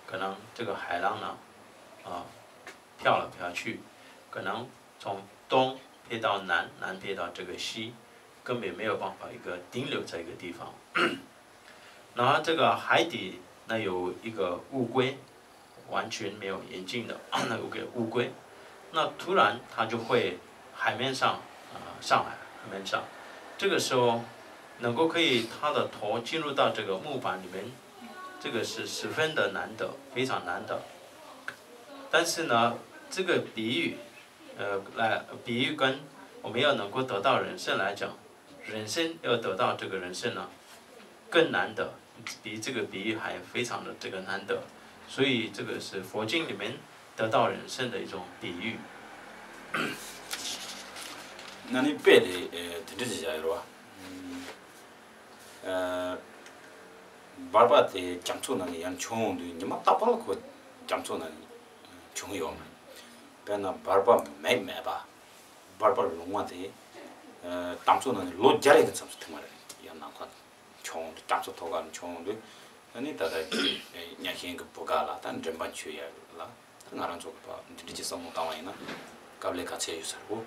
可能这个海浪呢，啊，飘来飘去，可能从东飘到南，南飘到这个西，根本没有办法一个停留在一个地方。然后这个海底那有一个乌龟，完全没有眼睛的那个乌龟，那突然它就会海面上啊、呃上来，海面上，这个时候能够可以它的头进入到这个木板里面，这个是十分的难得，非常难得。但是呢，这个比喻，呃，来比喻跟我们要能够得到人生来讲，人生要得到这个人生呢，更难得，比这个比喻还非常的这个难得。所以这个是佛经里面得到人生的一种比喻。 ན་ནི་དཔེ་དེ་དེ་འདྲ་ཞིག་བཞག་ཡོད་རེད་བ། འབར་བ་དེ་རྒྱ་མཚོ་ནང་ནས་ཡར་མཆོང་འོང་དུས་ཉི་མ་རྟག་པར་ལ་ཁོ་རྒྱ་མཚོ་ནང་ནས་མཆོང་ཡོང་མ་རེད། དཔེར་ན་འབར་བ་མེ་མེད་པ། འབར་བ་ལུང་བ་དེ་རྟ་མཚོ་ནང་ནས་ལོ་བརྒྱ་རེ་གི་མཚམས་སུ་ཐིམ་པ་རེད། ཡར་ནམ་མཁའ་མཆོང་འོང་དུས་རྒྱ་མཚོ་ཐོག་ཁ་ནས་མཆོང་འོང་དུས། ཨ་ནི་ད་ལྟ་གི་གཉའ་ཤིང་གི་བུ་ག་ལ་ད་མགྲིན་པ་མཆོད་ཡ་ལ་ད་ང་རང་ཚོ་གི་ད་འདི་འདྲ་ཅིག་བསམ་བློ་བཏང་བ་ཡིན་ན་དཀའ་ལས་ག་ཚད་ཡོད་ས་རེད་གོ།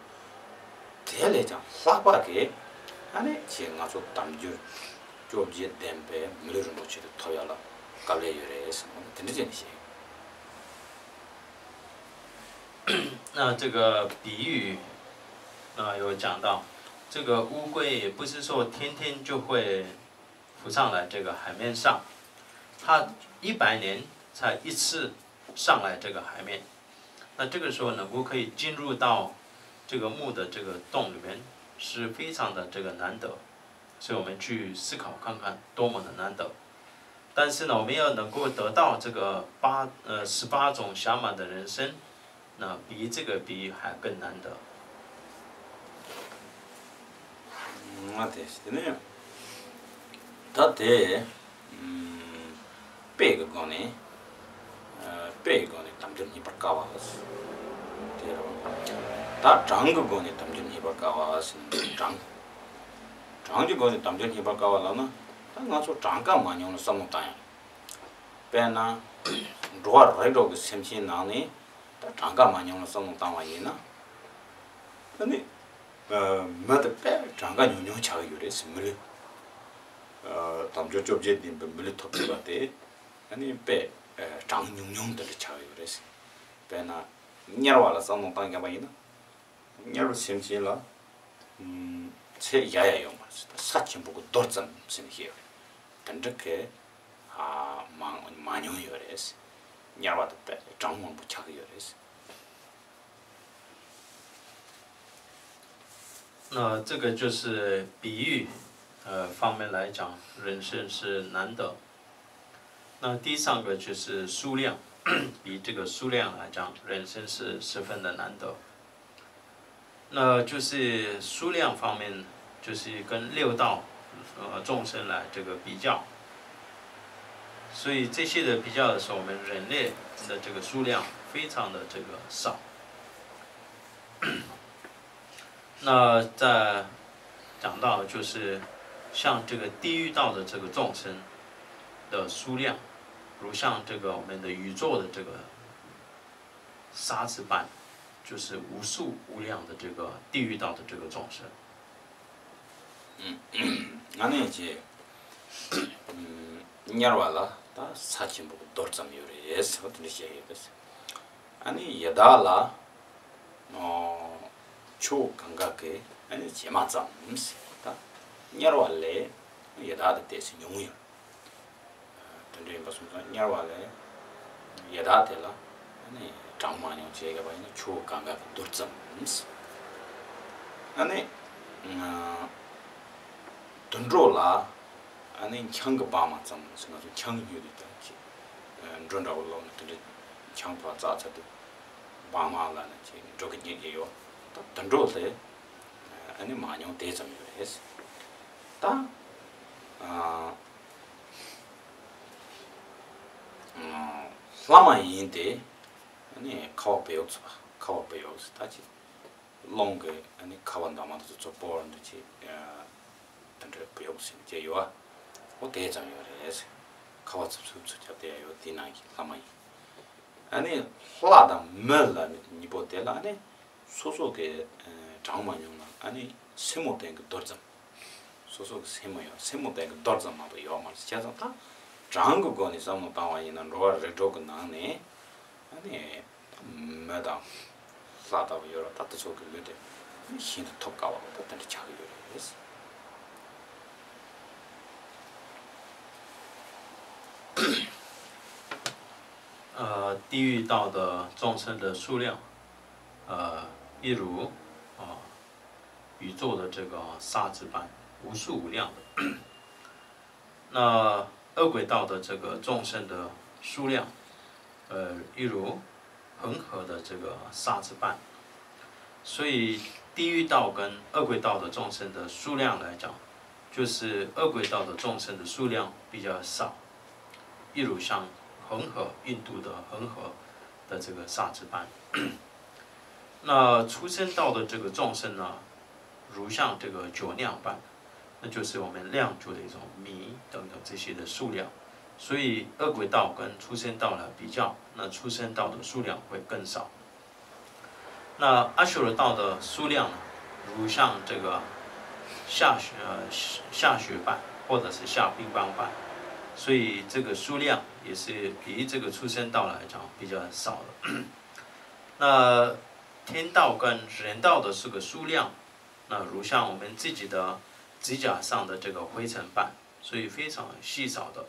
དེ་ལས་ཀྱང་ལྷག་པ་གི་ཨ་ནི་ཅིག་ང་ཚོ་དལ་འབྱོར་བཅོ་བརྒྱད་ལྡན་པའི་མི་ལུས་རིན་པོ་ཆེ་དེ་ཐོབ་ཡ་ལ་དཀའ་ལས་ཡོད་རེད་ཟེར་ནས་དེ་འདྲ་བྱས་ནས་བཤད། 那这个比喻，啊，有讲到这个乌龟，不是说天天就会浮上来这个海面上，它一百年才一次上来这个海面。那这个时候能够可以进入到这个木的这个洞里面，是非常的这个难得。所以我们去思考看看，多么的难得。但是呢，我们要能够得到这个八呃十八种暇满的人生，那比这个比喻还更难得。 ང་དེ་དེ་ནས་ད་དེ་དཔེ་གི་སྒོ་ནས་དཔེ་གི་སྒོ་ནས་དལ་འབྱོར་རྙེད་པར་དཀའ་བ་དེ་རེད། ད་གྲངས་ཀྱི་སྒོ་ནས་དལ་འབྱོར་རྙེད་པར་དཀའ་བ་ཟེར་ན་གྲངས། གྲངས་ཀྱི་སྒོ་ནས་དལ་འབྱོར་རྙེད་པར་དཀའ་བ་ལབ་ན་ད་ང་ཚོ་གྲངས་ཀ་མ་མྱོང་ལ་བསམ་བློ་བཏང་ཡ། དཔེར་ན་འགྲོ་བ་རིགས་དྲུག་གི་སེམས་ཅན་ནང་ནས་ད་གྲངས་ཀ་མ་མྱོང་ལ་བསམ་བློ་བཏང་བ་ཡིན་ན། ཨ་ནི་མི་དེ་དཔེ་གྲངས་ཀ་ཉུང་ཉུང་ཆགས་ཡོད་རེད་ཟེར། མི་ལུས་དལ་འབྱོར་བཅོ་བརྒྱད་ལྡན་པའི་མི་ལུས་ཐོབ་ཐུབ་པ་དེ་ཨ་ནི་དཔེ་གྲངས་ཉུང་ཉུང་དེ་འདྲ་ཆགས་ཡོད་རེད་ཟེར། དཔེར་ན་དམྱལ་བ་ལ་བསམ་བློ་བཏང་བཞག་པ་ཡིན་ན། དམྱལ་བའི་སེམས་ཅན་ལ་ཚད་གཞལ་ཡས་ཡོད་མ་རེད། ས་ཆེན་པོ་གི་རྡོ་ཙམ་ཟེར་ནས་བཤད་ཡོད་རེད། དེ་འདྲ་གི་མ་མ་མྱོང་ཡོད་རེད། དམྱལ་བ་དེ་དཔེ་གྲངས་མང་པོ་ཆགས་ཀྱི་ཡོད་རེད། 那这个就是比喻，呃，方面来讲，人生是难得。那第三个就是数量，比这个数量来讲，人生是十分的难得。那就是数量方面，就是跟六道，呃，众生来这个比较。所以这些的比较的时候，我们人类的这个数量非常的这个少。 那再讲到就是像这个地狱道的这个众生的数量，如像这个我们的宇宙的这个沙子般，就是无数无量的这个地狱道的这个众生。 ཨ་ནི་ཅེ། དམྱལ་བ་ལ་ད་ས་ཆེན་པོ་རྡོ་ཙམ་ཡོད་རེད་ཟེར་བ་དེ་འདྲ་བཤད་ཡོད་པས། ཨ་ནི་ཡི་དྭགས་ལ་ཆུ་བོ་གངྒཱ་གི་ཨ་ནི་བྱེ་མ་ཙམ་ཟེར། ད་དམྱལ་བ་ལས་ཡི་དྭགས་དེ་ཏོག་ཙམ་ཉུང་ཡོད། དེ་འདྲ་ཡིན་པ་སོང་ཙང་དམྱལ་བ་ལས་ཡི་དྭགས་དེ་ལ་ཨ་ནི་གྲངས་མང་ཉུང་བྱས་ཡོད་པ་ཡིན་ན་ཆུ་བོ་གངྒཱ་གི་རྡོ་ཙམ། ཨ་ནི་དུད་འགྲོ་ལ་ཨ་ནི་ཆང་གི་སྦྲང་མ་ཙམ་ཟེར། ང་ཚོ་ཆང་ཉོས་དུས་ད་ཅིག་འགྲོ་འདྲ་བོ་ལོག་ནས་དེ་འདྲ་ཆང་ཕར་བཙགས་ཚར་དུས་སྦྲང་མ་ལ་ནི་ཅིག་འགྲོ་གི་རྙེད་ཀྱི་ཡོད། ད་དུད་འགྲོ་དེ་ཨ་ནི་མང་ཉུང་དེ་ཙམ་ཡོད་རེད། ད་ཨ། ལྷ་མ་ཡིན་ཏེ། ཨ་ནི་ཁ་བ་བུ་ཡུག་ཚོ། ཁ་བ་བུ་ཡུག་ཟེར་ད་ཅི། རླུང་གི་ཨ་ནི་ཁ་བ་འདབ་མ་དེ་ཚོ་ཚོ་སྤོར་འདི་ཅི། དེ་འདྲའི་བུ་ཡུག་ཟེར་ནས་ཅི་ཡོད་ཨ། འོ་དེ་ཙམ་ཡོད་རེད། ཁ་བ་ཚིབ་ཚིབ་ཚོ་རྒྱབ་བསྡད་ཡོད། དེ་ནང་གི་ལྷ་མ་ཡིན། ཨ་ནི་ལྷ་དང་མི་ལ་གཉིས་པོ་དེ་ལ་ཨ་ནི། སོ་སོ་གི་གྲངས་མ་ཉུང་ན་ཨ་ནི་སེན་མོ་སྟེང་གི་རྡོ་ཙམ། སོ་སོ་གི་སེན་མོ་ཡོད། སེན་མོ་སྟེང་གི་རྡོ་ཙམ་མ་གཏོགས་ཡོད་མ་རེད། བྱས་ཙང་ད་གྲངས་ཀྱི་སྒོ་ནས་བསམ་བློ་བཏང་བ་ཡིན་ན་འགྲོ་བ་རིགས་དྲུག་གི་ནང་ནས་ཨ་ནི་མི་དང་ལྷ་ལྟ་བུ་ཡོད་རེད། ད་དེ་ཚོ་གི་ལུས་དེ་ཤིན་ཏུ་ཐོབ་དཀའ་བ་ད་དེ་འདྲ་ཆགས་ཀྱི་ཡོད་རེད། 地狱道的众生的数量，呃，一如啊、呃宇宙的这个沙子般，无数无量的。那恶鬼道的这个众生的数量，呃，一如恒河的这个沙子般。所以地狱道跟恶鬼道的众生的数量来讲，就是恶鬼道的众生的数量比较少，一如像恒河，印度的恒河的这个沙子般。那畜生道的这个众生呢，如像这个酒酿般，那就是我们酿酒的一种米等等这些的数量。所以恶鬼道跟畜生道来比较，那畜生道的数量会更少。那阿修罗道的数量呢，如像这个下雪呃下雪般，或者是下冰雹般，所以这个数量也是比这个畜生道来讲比较少的。那天道跟人道的这个数量，那如像我们自己的指甲上的这个灰尘般，所以非常稀少的。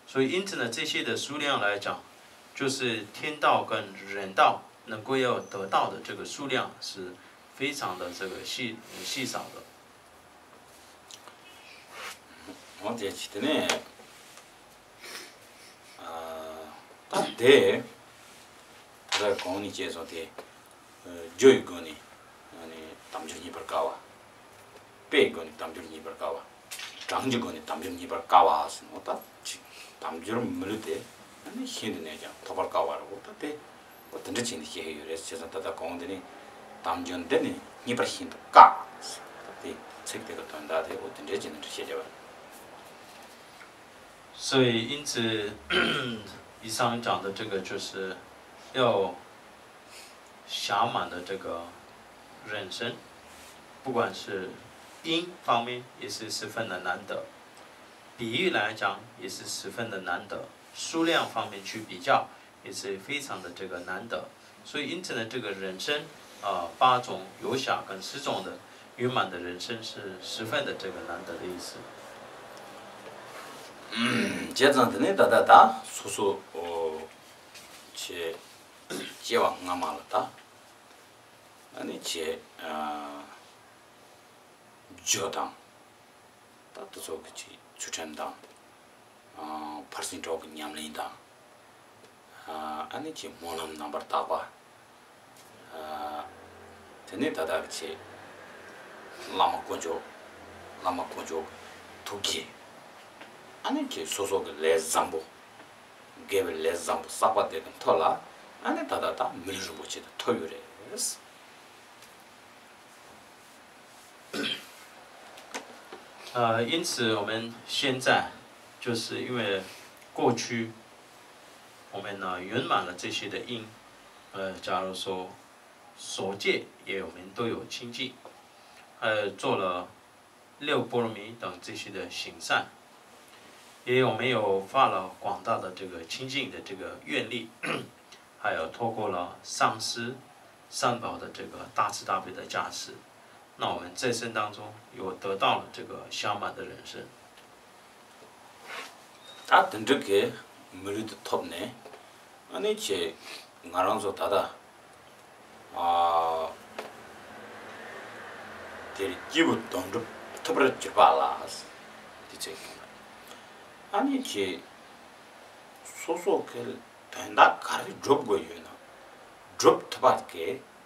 所以因此呢，这些的数量来讲，就是天道跟人道能够要得到的这个数量是非常的这个稀稀少的。 འོ་དེ་ཅི་དེ་ནས་ཨ་ད་དེ་ད་གོང་ནས་བཤད་སོང་དེ། རྒྱུ་ཡི་སྒོ་ནས་དལ་འབྱོར་རྙེད་པར་དཀའ་བ། དཔེ་ཡི་སྒོ་ནས་དལ་འབྱོར་རྙེད་པར་དཀའ་བ། གྲངས་ཀྱི་སྒོ་ནས་དལ་འབྱོར་རྙེད་པར་དཀའ་བ་ཟེར་ནོ་ད་ཅིག་དལ་འབྱོར་མི་ལུས་ཏེ་ཤིན་ཏུ་ནས་ཀྱང་ཐོབ་པར་དཀའ་བ་རེད། འོ་ད་དེ་འོ་དེ་འདྲ་བྱས་ནས་བཤད་ཀྱི་ཡོད་རེད། བྱས་ཙང་ད་ལྟ་གོང་དེ་ནས་དལ་འབྱོར་འདི་ནི་རྙེད་པར་ཤིན་ཏུ་དཀའ་ཟེར་ད་དེ་ཚིག་དེ་གི་དོན་དག་དེ་འོ་དེ་འདྲ་བྱས་ནས་འདྲ་བཤད་བྱ་བ་རེད། 所以，因此，以上讲的这个就是要 享满的这个人生，不管是因方面也是十分的难得，比喻来讲也是十分的难得，数量方面去比较也是非常的这个难得。所以因此呢，这个人生啊、八种有享跟十种的圆满的人生是十分的这个难得的意思。 བྱས་ཙང་དེ་ནས་ད་ལྟ་ད་སོ་སོ་ཆེ་སྐྱེ་བ་སྔ་མ་ལ་ད་ཨ་ནི་ཆེ་རྒྱུ་དང་ད་དེ་ཚོ་གི་ཆེ་ཚུལ་ཁྲིམས་དང་ཕར་ཕྱིན་གྲོགས་ཀྱི་ཉམས་ལེན་དང་ཨ་ནི་ཆེ་སྨོན་ལམ་རྣམ་པར་དག་པ། དེ་ནས་ད་ལྟ་གི་ཆེད་བླ་མ་དཀོན་མཆོག་བླ་མ་དཀོན་མཆོག་ཐུགས་རྗེ། ཨ་ནི་ཆེད་སོ་སོ་གི་ལས་བཟང་པོ། དགེ་བའི་ལས་བཟང་པོ་བསགས་པ་དེ་གི་མཐོ་ལ་ཨ་ནི་ད་ལྟ་ད་མི་ལུས་རིན་པོ་ཆེ་དེ་ཐོབ་ཡོད་རེད། 呃，因此我们现在就是因为过去我们呢圆满了这些的因，呃，假如说所见也我们都有清净，呃，做了六波罗蜜等这些的行善，也有没有发了广大的这个清净的这个愿力，还有透过了上师三宝的这个大慈大悲的加持，那我们这生当中有得到了这个圆满的人生。 ད་དེ་འདྲ་གི་མི་ལུས་དེ་ཐོབ་ནས་ཨ་ནི་ཆེ་ང་རང་ཚོ་ད་ལྟ་ཨ་དེར་སྐྱེས་བུ་དོན་གྲུབ་ཐོབ་པར་གྱུར་པ་ལ་དེ་ཚེ་ཨ་ནི་ཆེ་སོ་སོ་གི་དོན་དག་ག་རེ་སྒྲུབ་དགོས་ཡོད་ན་སྒྲུབ་ཐུབ་པ་གི་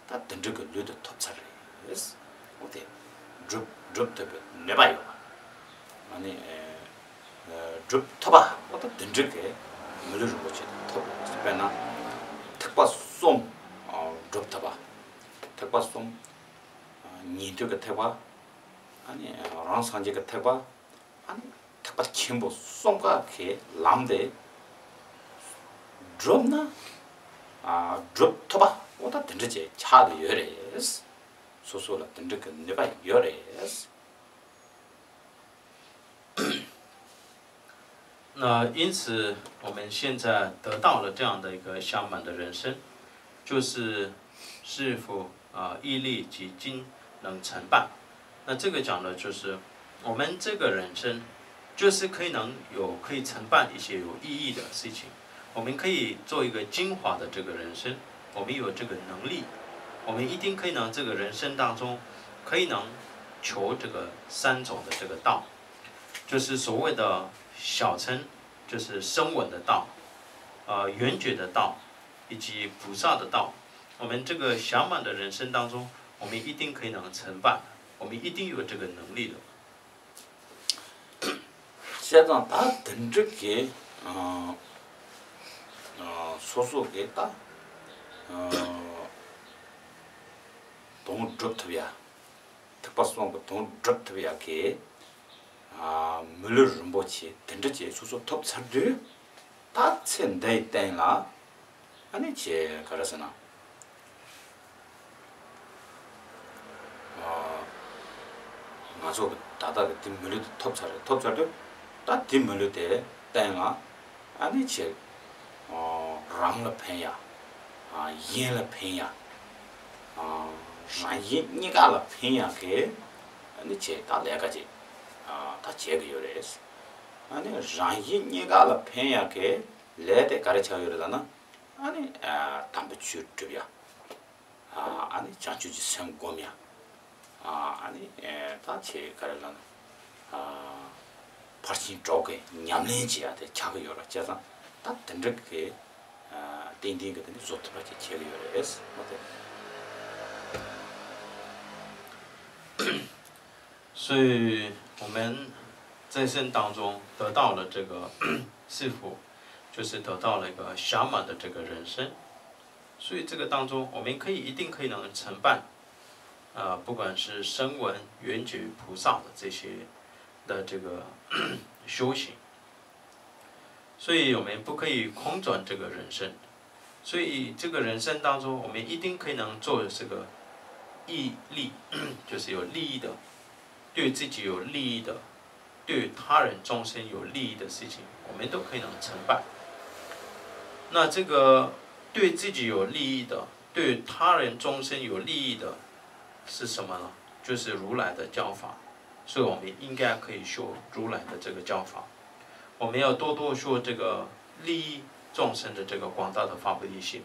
ད་དེ་འདྲ་གི་ལུས་དེ་ཐོབ་ཚར་རེད། འོ་དེ་སྒྲུབ་སྒྲུབ་ཐུབ་པའི་ནུས་པ་ཡོད་པ། ཨ་ནི་སྒྲུབ་ཐུབ་པ་འོ་ད་དེ་འདྲ་གི་མི་ལུས་རིན་པོ་ཆེ་ཐོབ། དཔེར་ན་ཐེག་པ་གསུམ་སྒྲུབ་ཐུབ་པ། ཐེག་པ་གསུམ་ཉན་ཐོས་ཀྱི་ཐེག་པ། ཨ་ནི་རང་སངས་རྒྱས་ཀྱི་ཐེག་པ། ཨ་ནི་ཐེག་པ་ཆེན་པོ་གསུམ་ཀ་གི་ལམ་དེ་བསྒྲུབས་ན་སྒྲུབ་ཐུབ་པ་འོ་ད་དེ་འདྲ་ཅིག་ཆགས་བསྡད་ཡོད་རེད། སོ་སོ་ལ་དེ་འདྲ་གི་ནུས་པ་ཡོད་རེད། 那因此，我们现在得到了这样的一个圆满的人生，就是师父啊，毅力及精能承办。那这个讲的就是我们这个人生，就是可以能有可以承办一些有意义的事情，我们可以做一个精华的这个人生，我们有这个能力，我们一定可以能这个人生当中，可以能求这个三种的这个道，就是所谓的小乘，就是声闻的道，呃，缘觉的道，以及菩萨的道。我们这个暇满的人生当中，我们一定可以能成办，我们一定有这个能力的。 བྱས་ཙང་ད་དེ་འདྲ་གི་ཨ་ཨ་སོ་སོ་གི་ད་ཨ་དོན་སྒྲུབ་ཐུབ་ཡ། ཐེག་པ་གསུམ་གི་དོན་སྒྲུབ་ཐུབ་ཡ་གི་ཨ་མི་ལུས་རིན་པོ་ཆེ་དེ་འདྲ་ཅིག་སོ་སོ་ཐོབ་ཚར་དུས། ད་ཚེ་འདིའི་སྟེང་ལ་ཨ་ནི་ཅིག་ག་རེ་ཟེར་ན། ང་ཚོ་གི་ད་ལྟ་གི་དེ་མི་ལུས་དེ་ཐོབ་ཚར་རེད། ཐོབ་ཚར་དུས་ད་དེ་མི་ལུས་དེ་སྟེང་ལ་ཨ་ནི་ཅིག་རང་ལ་ཕན་ཡ། གཞན་ལ་ཕན་ཡ། རང་གཞན་གཉིས་ཀ་ལ་ཕན་ཡ་གི་ཨ་ནི་ཅིག་ད་ལས་ཀ་ཅིག་ད་བྱེད་གི་ཡོད་རེད། ཨ་ནི་རང་གཞན་གཉིས་ཀ་ལ་ཕན་ཡ་གི་ལས་དེ་ག་རེ་ཆགས་ཡོད་རེད་ལབ་ན། ཨ་ནི་དམ་པའི་ཆོས་སྒྲུབ་ཡ། ཨ་ནི་བྱང་ཆུབ་ཀྱི་སེམས་སྒོམ་ཡ། ཨ་ནི་ད་ཆེ་ག་རེ་ལབ་ན། ཕར་ཕྱིན་གྲོགས་ཀྱི་ཉམས་ལེན་བྱེད་ཡ་དེ་ཆགས་ཀྱི་ཡོད་ར། བྱས་ཙང་ད་དེ་འདྲ་གི་ཏན་ཏན་གྱི་དེ་ནི་བཟོ་ཐུབ་པ་ཅིག་བྱེད་ཀྱི་ཡོད་རེད། འོ་དེ། 所以我们在生当中得到了这个幸福，就是得到了一个圆满的这个人生。所以这个当中，我们可以一定可以能承办，呃，不管是声闻、缘觉、菩萨的这些的这个修行。所以我们不可以空转这个人生。 所以这个人生当中，我们一定可以能做这个义利，就是有利益的，对自己有利益的，对他人众生有利益的事情，我们都可以能承办。那这个对自己有利益的，对他人众生有利益的是什么呢？就是如来的教法。所以我们应该可以修如来的这个教法。我们要多多修这个利益众生的这个广大的发菩提心。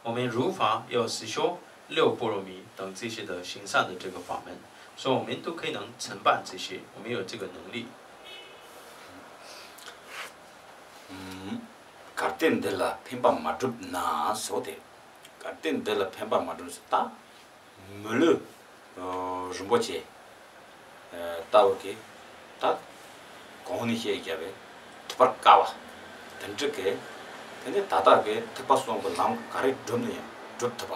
我们如法要实修六波罗蜜等这些的行善的这个法门，所以我们都可以能承办这些，我们有这个能力。 གལ་ཏེ་འདི་ལ་ཕན་པ་མ་བསྒྲུབས་ན་ཟེར་བ་དེ། གལ་ཏེ་འདི་ལ་ཕན་པ་མ་བསྒྲུབས་ཟེར་ད། མི་ལུས་རིན་པོ་ཆེ་ལྟ་བུ་གི་ད་གོང་ནས་བཤད་བརྒྱབ་པའི་ཐུབ་པར་དཀའ་བ་དེ་འདྲ་གི། དེ་ནས་ད་ལྟ་གི་ཐེག་པ་གསུམ་གི་ལམ་ག་རེ་བསྒྲུབས་ན་ཡང་སྒྲུབ་ཐུབ་པ།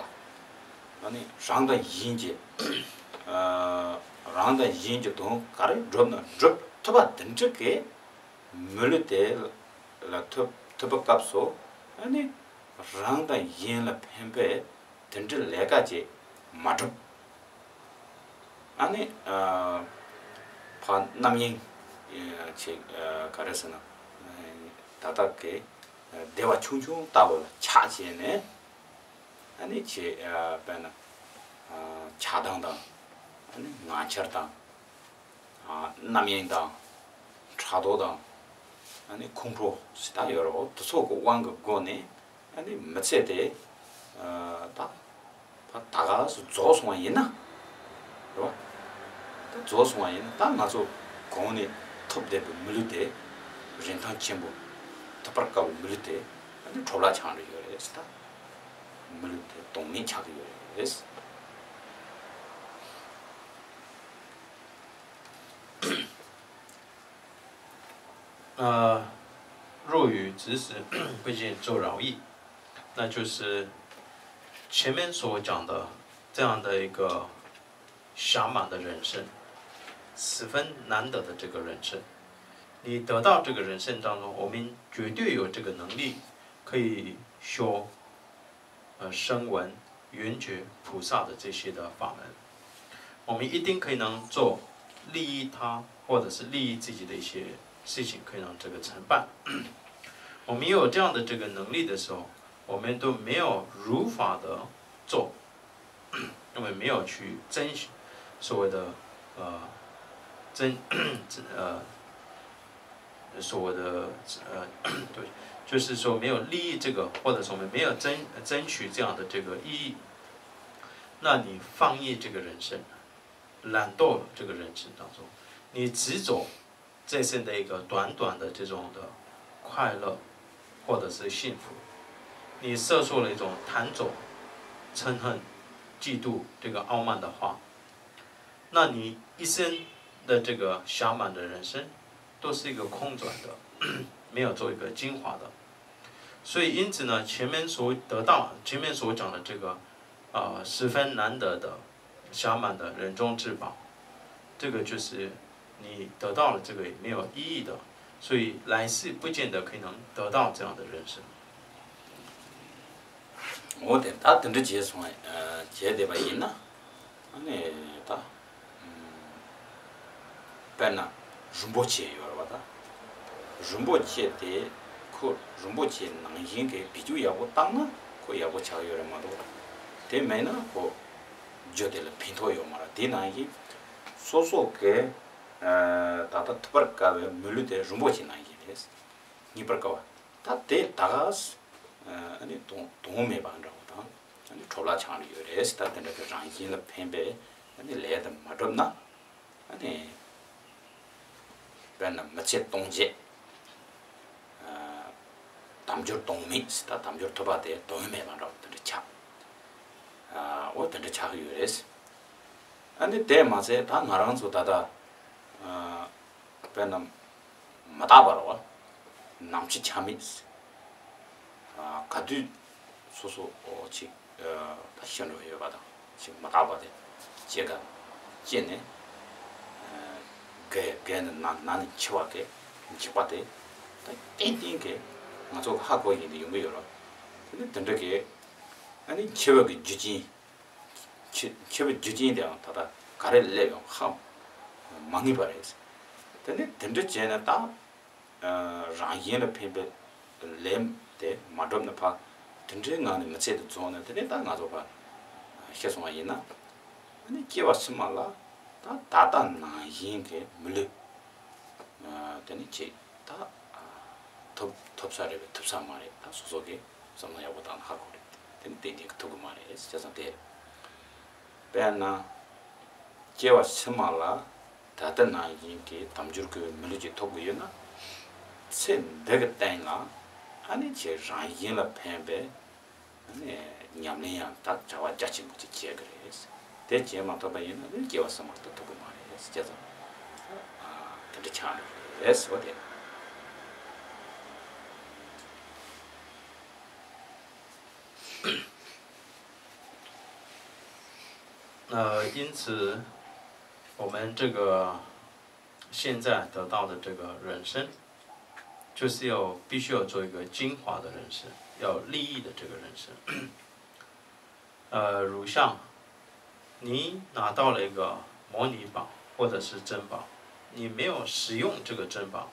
ཨ་ནི་རང་དང་གཞན་གྱི་རང་དང་གཞན་གྱི་དོན་ག་རེ་བསྒྲུབས་ན་སྒྲུབ་ཐུབ་པ་དེ་འདྲ་གི། མི་ལུས་དེ་ལ་ཐུབ་ཐུབ་པའི་སྐབས་སུ་ཨ་ནི་རང་དང་གཞན་ལ་ཕན་པའི་དེ་འདྲའི་ལས་ཀ་ཅིག་མ་སྒྲུབ། ཨ་ནི་ཕ་རྣམ་གཡེང་ཅིག་ག་རེ་ཟེར་ན། ད་ལྟ་གི་བདེ་བ་ཆུང་ཆུང་ལྟ་བུ་ལ་ཆགས་བྱས་ནས། ཨ་ནི་ཅིག་དཔེར་ན་ཆགས་སྡང་དང་། ཨ་ནི་ང་རྒྱལ་དང་། རྣམ་གཡེང་དང་། ཕྲག་དོག་དང་། ཨ་ནི་ཁོང་ཁྲོ་ཟེར་ད་ཡོད་རེད། འོ་དེ་ཚོ་གི་དབང་གི་སྒོ་ནས་ཨ་ནི་མི་ཚེ་དེ་ད་ད་ག་སུ་རྫོགས་སོང་བ་ཡིན་ན། རེད་བ། ད་རྫོགས་སོང་བ་ཡིན་ན་ད་ང་ཚོ་གོང་ནས་ཐོབ་བསྡད་པའི་མི་ལུས་དེ་རིན་ཐང་ཆེན་པོ། ཐུབ་པར་དཀའ་བའི་མི་ལུས་དེ་ཨ་ནི་འཕྲོ་བརླག་ཆགས་འགྲོ་ཡོད་རེད་ཟེར་ད། མི་ལུས་དེ་དོན་མེད་ཆགས་ཀྱི་ཡོད་རེད། 呃，若于此时不愿作饶益，那就是前面所讲的这样的一个暇满的人生，十分难得的这个人生。你得到这个人生当中，我们绝对有这个能力可以修 呃声闻、缘觉、菩萨的这些的法门，我们一定可以能做利益他或者是利益自己的一些事情，可以让这个承办。我们有这样的这个能力的时候，我们都没有如法的做，我们没有去遵循所谓的呃遵呃所谓的呃，对，就是说没有利益这个，或者说没有争争取这样的这个意义，那你放逸这个人生，懒惰这个人生当中，你执着这生的一个短短的这种的快乐或者是幸福，你摄受了一种贪着、嗔恨、嫉妒这个傲慢的话，那你一生的这个暇满的人生都是一个空转的，没有做一个精华的。所以因此呢，前面所得到，前面所讲的这个，呃，十分难得的暇满的人中至宝，这个就是你得到了这个也没有意义的，所以来世不见得可以能得到这样的人生。འོ་དེ་ད་དེ་འདྲ་བྱས་སོང་ཨ། བྱས་བསྡད་པ་ཡིན་ན། ཨ་ནི་ད། དཔེར་ན་རིན་པོ་ཆེ་ཡོད་རེད་བ་ད། རིན་པོ་ཆེ་དེ་ཁོ་རིན་པོ་ཆེ་ནང་བཞིན་གྱི་བེད་སྤྱོད་ཡག་པོ་བཏང་ན་ཁོ་ཡག་པོ་ཆགས་ཡོད་རེད་མ་གཏོགས། དེ་མེད་ན་ཁོ་རྒྱུ་དེ་ལ་ཕན་ཐོགས་ཡོད་མ་རེད། དེ་ནང་བཞིན་སོ་སོ་གི་ད་ལྟ་ཐུབ་པར་དཀའ་བའི་མི་ལུས་དེ་རིན་པོ་ཆེ་ནང་བཞིན་རེད། རྙེད་པར་དཀའ་བ། ད་དེ་ད་ག་ཨ་ནི་དོན་དོན་མེད་པ་འདྲ་བོ་དང་། ཨ་ནི་འཕྲོ་བརླག་ཆགས་ཡོད་རེད། ད་དེ་འདྲ་གི་རང་བཞིན་ལ་ཕན་པའི་ཨ་ནི་ལས་དེ་མ་བསྒྲུབས་ན། ཨ་ནི་དཔེར་ན་མི་ཚེ་སྟོང་བརྒྱད། ཨ་དལ་འབྱོར་སྟོང་མེད། ད་དལ་འབྱོར་ཐོབ་པ་དེ་དོན་མེད་པ་འདྲ་བོ་དེ་འདྲ་ཆགས། ཨ་འོ་དེ་འདྲ་ཆགས་ཡོད་རེད། ཨ་ནི་དེ་མ་ཚད་ད་ང་རང་ཚོ་ད་ལྟ་ཨ་དཔེར་ན་མི་རྟག་པ་རེད་བ། ནམ་འཆི་ཆ་མེད། ཨ་ག་དུས་སོ་སོ་འོ་ཅིག་ཨ་ད་ཤི་འགྲོ་ཡོད་པ་དང་ཅིག་མི་རྟག་པ་དེ་སྐྱེ་ག་སྐྱེས་ནས་ཨ་རྒས་རྒས་ནས་ན་ན་ནས་འཆི་བ་གི་འཇིགས་པ་དེ་ད་ཏན་ཏན་གི་ང་ཚོ་གི་ཧ་གོ་ཡིན་དུ་ཡོང་གི་ཡོད་རེད། དེ་ནི་དེ་འདྲ་གི་ཨ་ནི་འཆི་བ་གི་རྒྱུ་རྐྱེན། འཆི་འཆི་བའི་རྒྱུ་རྐྱེན་དེའང་ད་ལྟ་ག་རེ་སླེབས་ཡོང་ཧ་མ་ངེས་པ་རེད། དེ་ནས་དེ་འདྲ་བྱས་ནས་ད་རང་གཞན་ལ་ཕན་པའི་ལས་དེ་མ་བསྒྲུབས་ན་ཕར་དེ་འདྲའི་ངང་ནས་མི་ཚེ་དེ་རྫོགས་ནས། དེ་ནས་ད་ང་ཚོ་ཕར་ཤི་སོང་བ་ཡིན་ན། ཨ་ནི་སྐྱེ་བ་ཕྱི་མ་ལ་ད་ད་ལྟ་ནང་བཞིན་གྱི་མི་ལུས་དེ་ནི་ཅིག་ད་ཐོབ་ཐོབ་ས་རེད་པས་ཐོབ་ས་མ་རེད། ད་སོ་སོ་གི་བསམ་བློ་ཡག་པོ་བཏང་ན་ཧ་གོ་རེད། དེ་ནི་ཏན་ཏན་གྱི་ཐུབ་གི་མ་རེད། བྱས་ཙང་དེ་དཔེར་ན་སྐྱེ་བ་ཕྱི་མ་ལ་ད་ལྟ་ནང་བཞིན་གྱི་དལ་འབྱོར་གྱི་མི་ལུས་ཅིག་ཐོབ་གི་ཡོད་ན། ཚེ་འདི་གི་སྟེང་ལ་ཨ་ནི་ཁྱེད་རང་གཞན་ལ་ཕན་པའི་ཨ་ནི་ཉམས་ལེན་ཡང་ད་བྱ་བ་རྒྱ་ཆེན་པོ་ཅིག་བྱེད་གི་རེད། དེ་བྱེད་མ་ཐུབ་པ་ཡིན་ན་ནི་སྐྱེ་བ་ཕྱི་མ་ལ་ཐོབ་གི་མ་རེད། བྱས་ཙང་ཨ་དེ་འདྲ་ཆགས་འགྲོ་གི་རེད་ཟེར་བ་དེ།呃，因此，我们这个现在得到的这个人生，就是要必须要做一个精华的人生，要有利益的这个人生。呃，如像你拿到了一个摩尼宝或者是珍宝，你没有使用这个珍宝，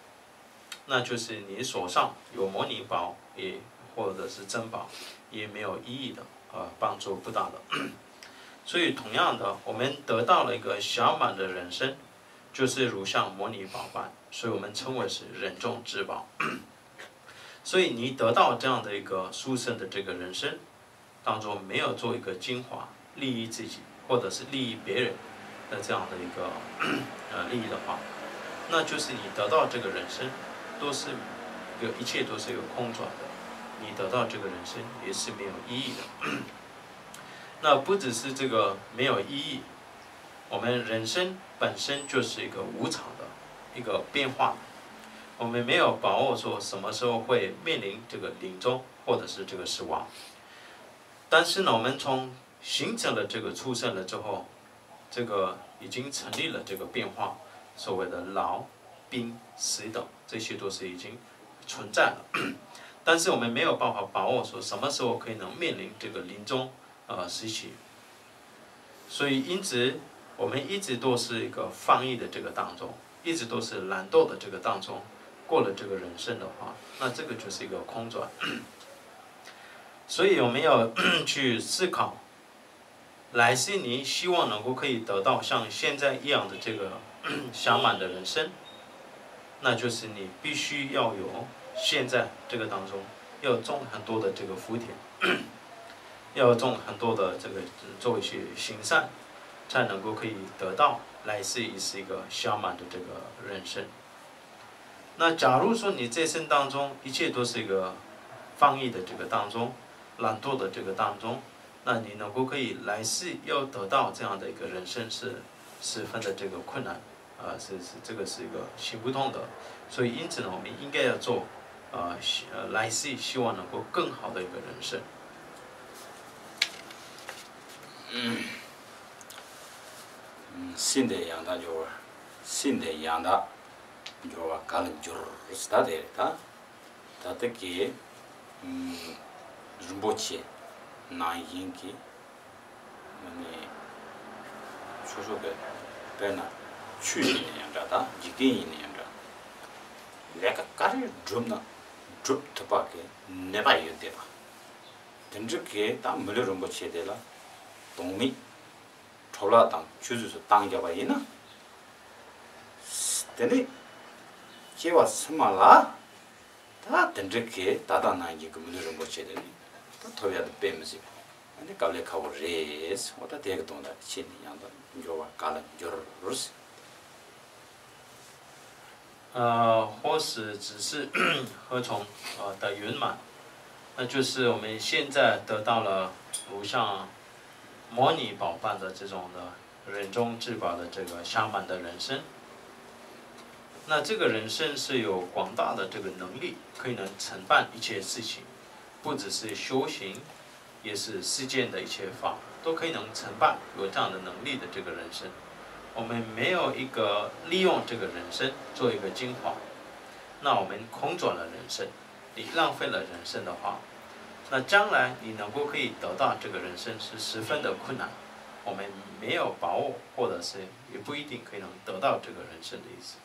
那就是你手上有摩尼宝也或者是珍宝也没有意义的，呃，帮助不大的。所以同样的，我们得到了一个暇满的人生，就是如像摩尼宝般，所以我们称为是人中至宝。所以你得到这样的一个殊胜的这个人生，当中没有做一个精华，利益自己或者是利益别人的这样的一个呃利益的话，那就是你得到这个人生都是一个一切都是一个空转的，你得到这个人生也是没有意义的。那不只是这个没有意义，我们人生本身就是一个无常的一个变化，我们没有把握说什么时候会面临这个临终或者是这个死亡。但是呢，我们从形成了这个出生了之后，这个已经成立了这个变化，所谓的老、病、死等，这些都是已经存在了。但是我们没有办法把握说什么时候可以能面临这个临终呃时期。所以因此我们一直都是一个放逸的这个当中，一直都是懒惰的这个当中过了这个人生的话，那这个就是一个空转。所以我们要去思考，来世你希望能够可以得到像现在一样的这个暇满的人生，那就是你必须要有现在这个当中要种很多的这个福田，要种很多的这个做一些行善，才能够可以得到来自于是一个圆满的这个人生。那假如说你这生当中一切都是一个放逸的这个当中，懒惰的这个当中，那你能够可以来世要得到这样的一个人生是十分的这个困难。啊，是是，这个是一个行不通的，所以因此呢，我们应该要做，呃，希呃来世希望能够更好的一个人生。སྲིད་འདི་ཡང་དག་འབྱོར་བ། སྲིད་འདི་ཡང་དག་འབྱོར་བ་ག་ལ་འབྱོར་ཟེར་ད་དེ་རེད་ད། ད་ལྟ་གི་རིན་པོ་ཆེ་ནང་བཞིན་གྱི་ནི་སོ་སོ་གི་དཔེར་ན་ཆོས་ཡིན་ན་ཡང་འདྲ་ད་འཇིག་རྟེན་ཡིན་ན་ཡང་འདྲ་ལས་ཀ་ག་རེ་བསྒྲུབ་ན་བསྒྲུབ་ཐུབ་པ་གི་ནུས་པ་ཡོད་བསྡད་པ། དེ་འདྲ་གི་ད་མི་ལུས་རིན་པོ་ཆེ་དེ་ལ་དོན་མེད་འཕྲོ་བརླག་དང་ཆུད་ཟོས་སུ་བཏང་བཞག་པ་ཡིན་ན། དེ་ནི་སྐྱེ་བ་ཕྱི་མ་ལ་ད་དེ་འདྲ་གི་ད་ལྟ་ནང་བཞིན་གྱི་མི་ལུས་རིན་པོ་ཆེ་དེ་ནི་ད་ཐོབ་ཡག་དེ་དཔེ་མི་སྲིད་པ་ཨ་ནི་དཀའ་ལས་ཁག་པོ་རེད། འོ་ད་དེ་གི་དོན་དག་ཆེད་ནས་ཡང་དག་འབྱོར་བ་ག་ལ་འབྱོར། 呃，或是只是何从呃的圆满，那就是我们现在得到了无上摩尼宝棒的这种的人中至宝的这个圆满的人生。那这个人生是有广大的这个能力，可以能承办一切事情，不只是修行，也是世间的一切法，都可以能承办有这样的能力的这个人生。我们没有一个利用这个人生做一个精华，那我们空转了人生，你浪费了人生的话，那将来你能够可以得到这个人生是十分的困难。我们没有把握，或者是也不一定可以能得到这个人生的意思。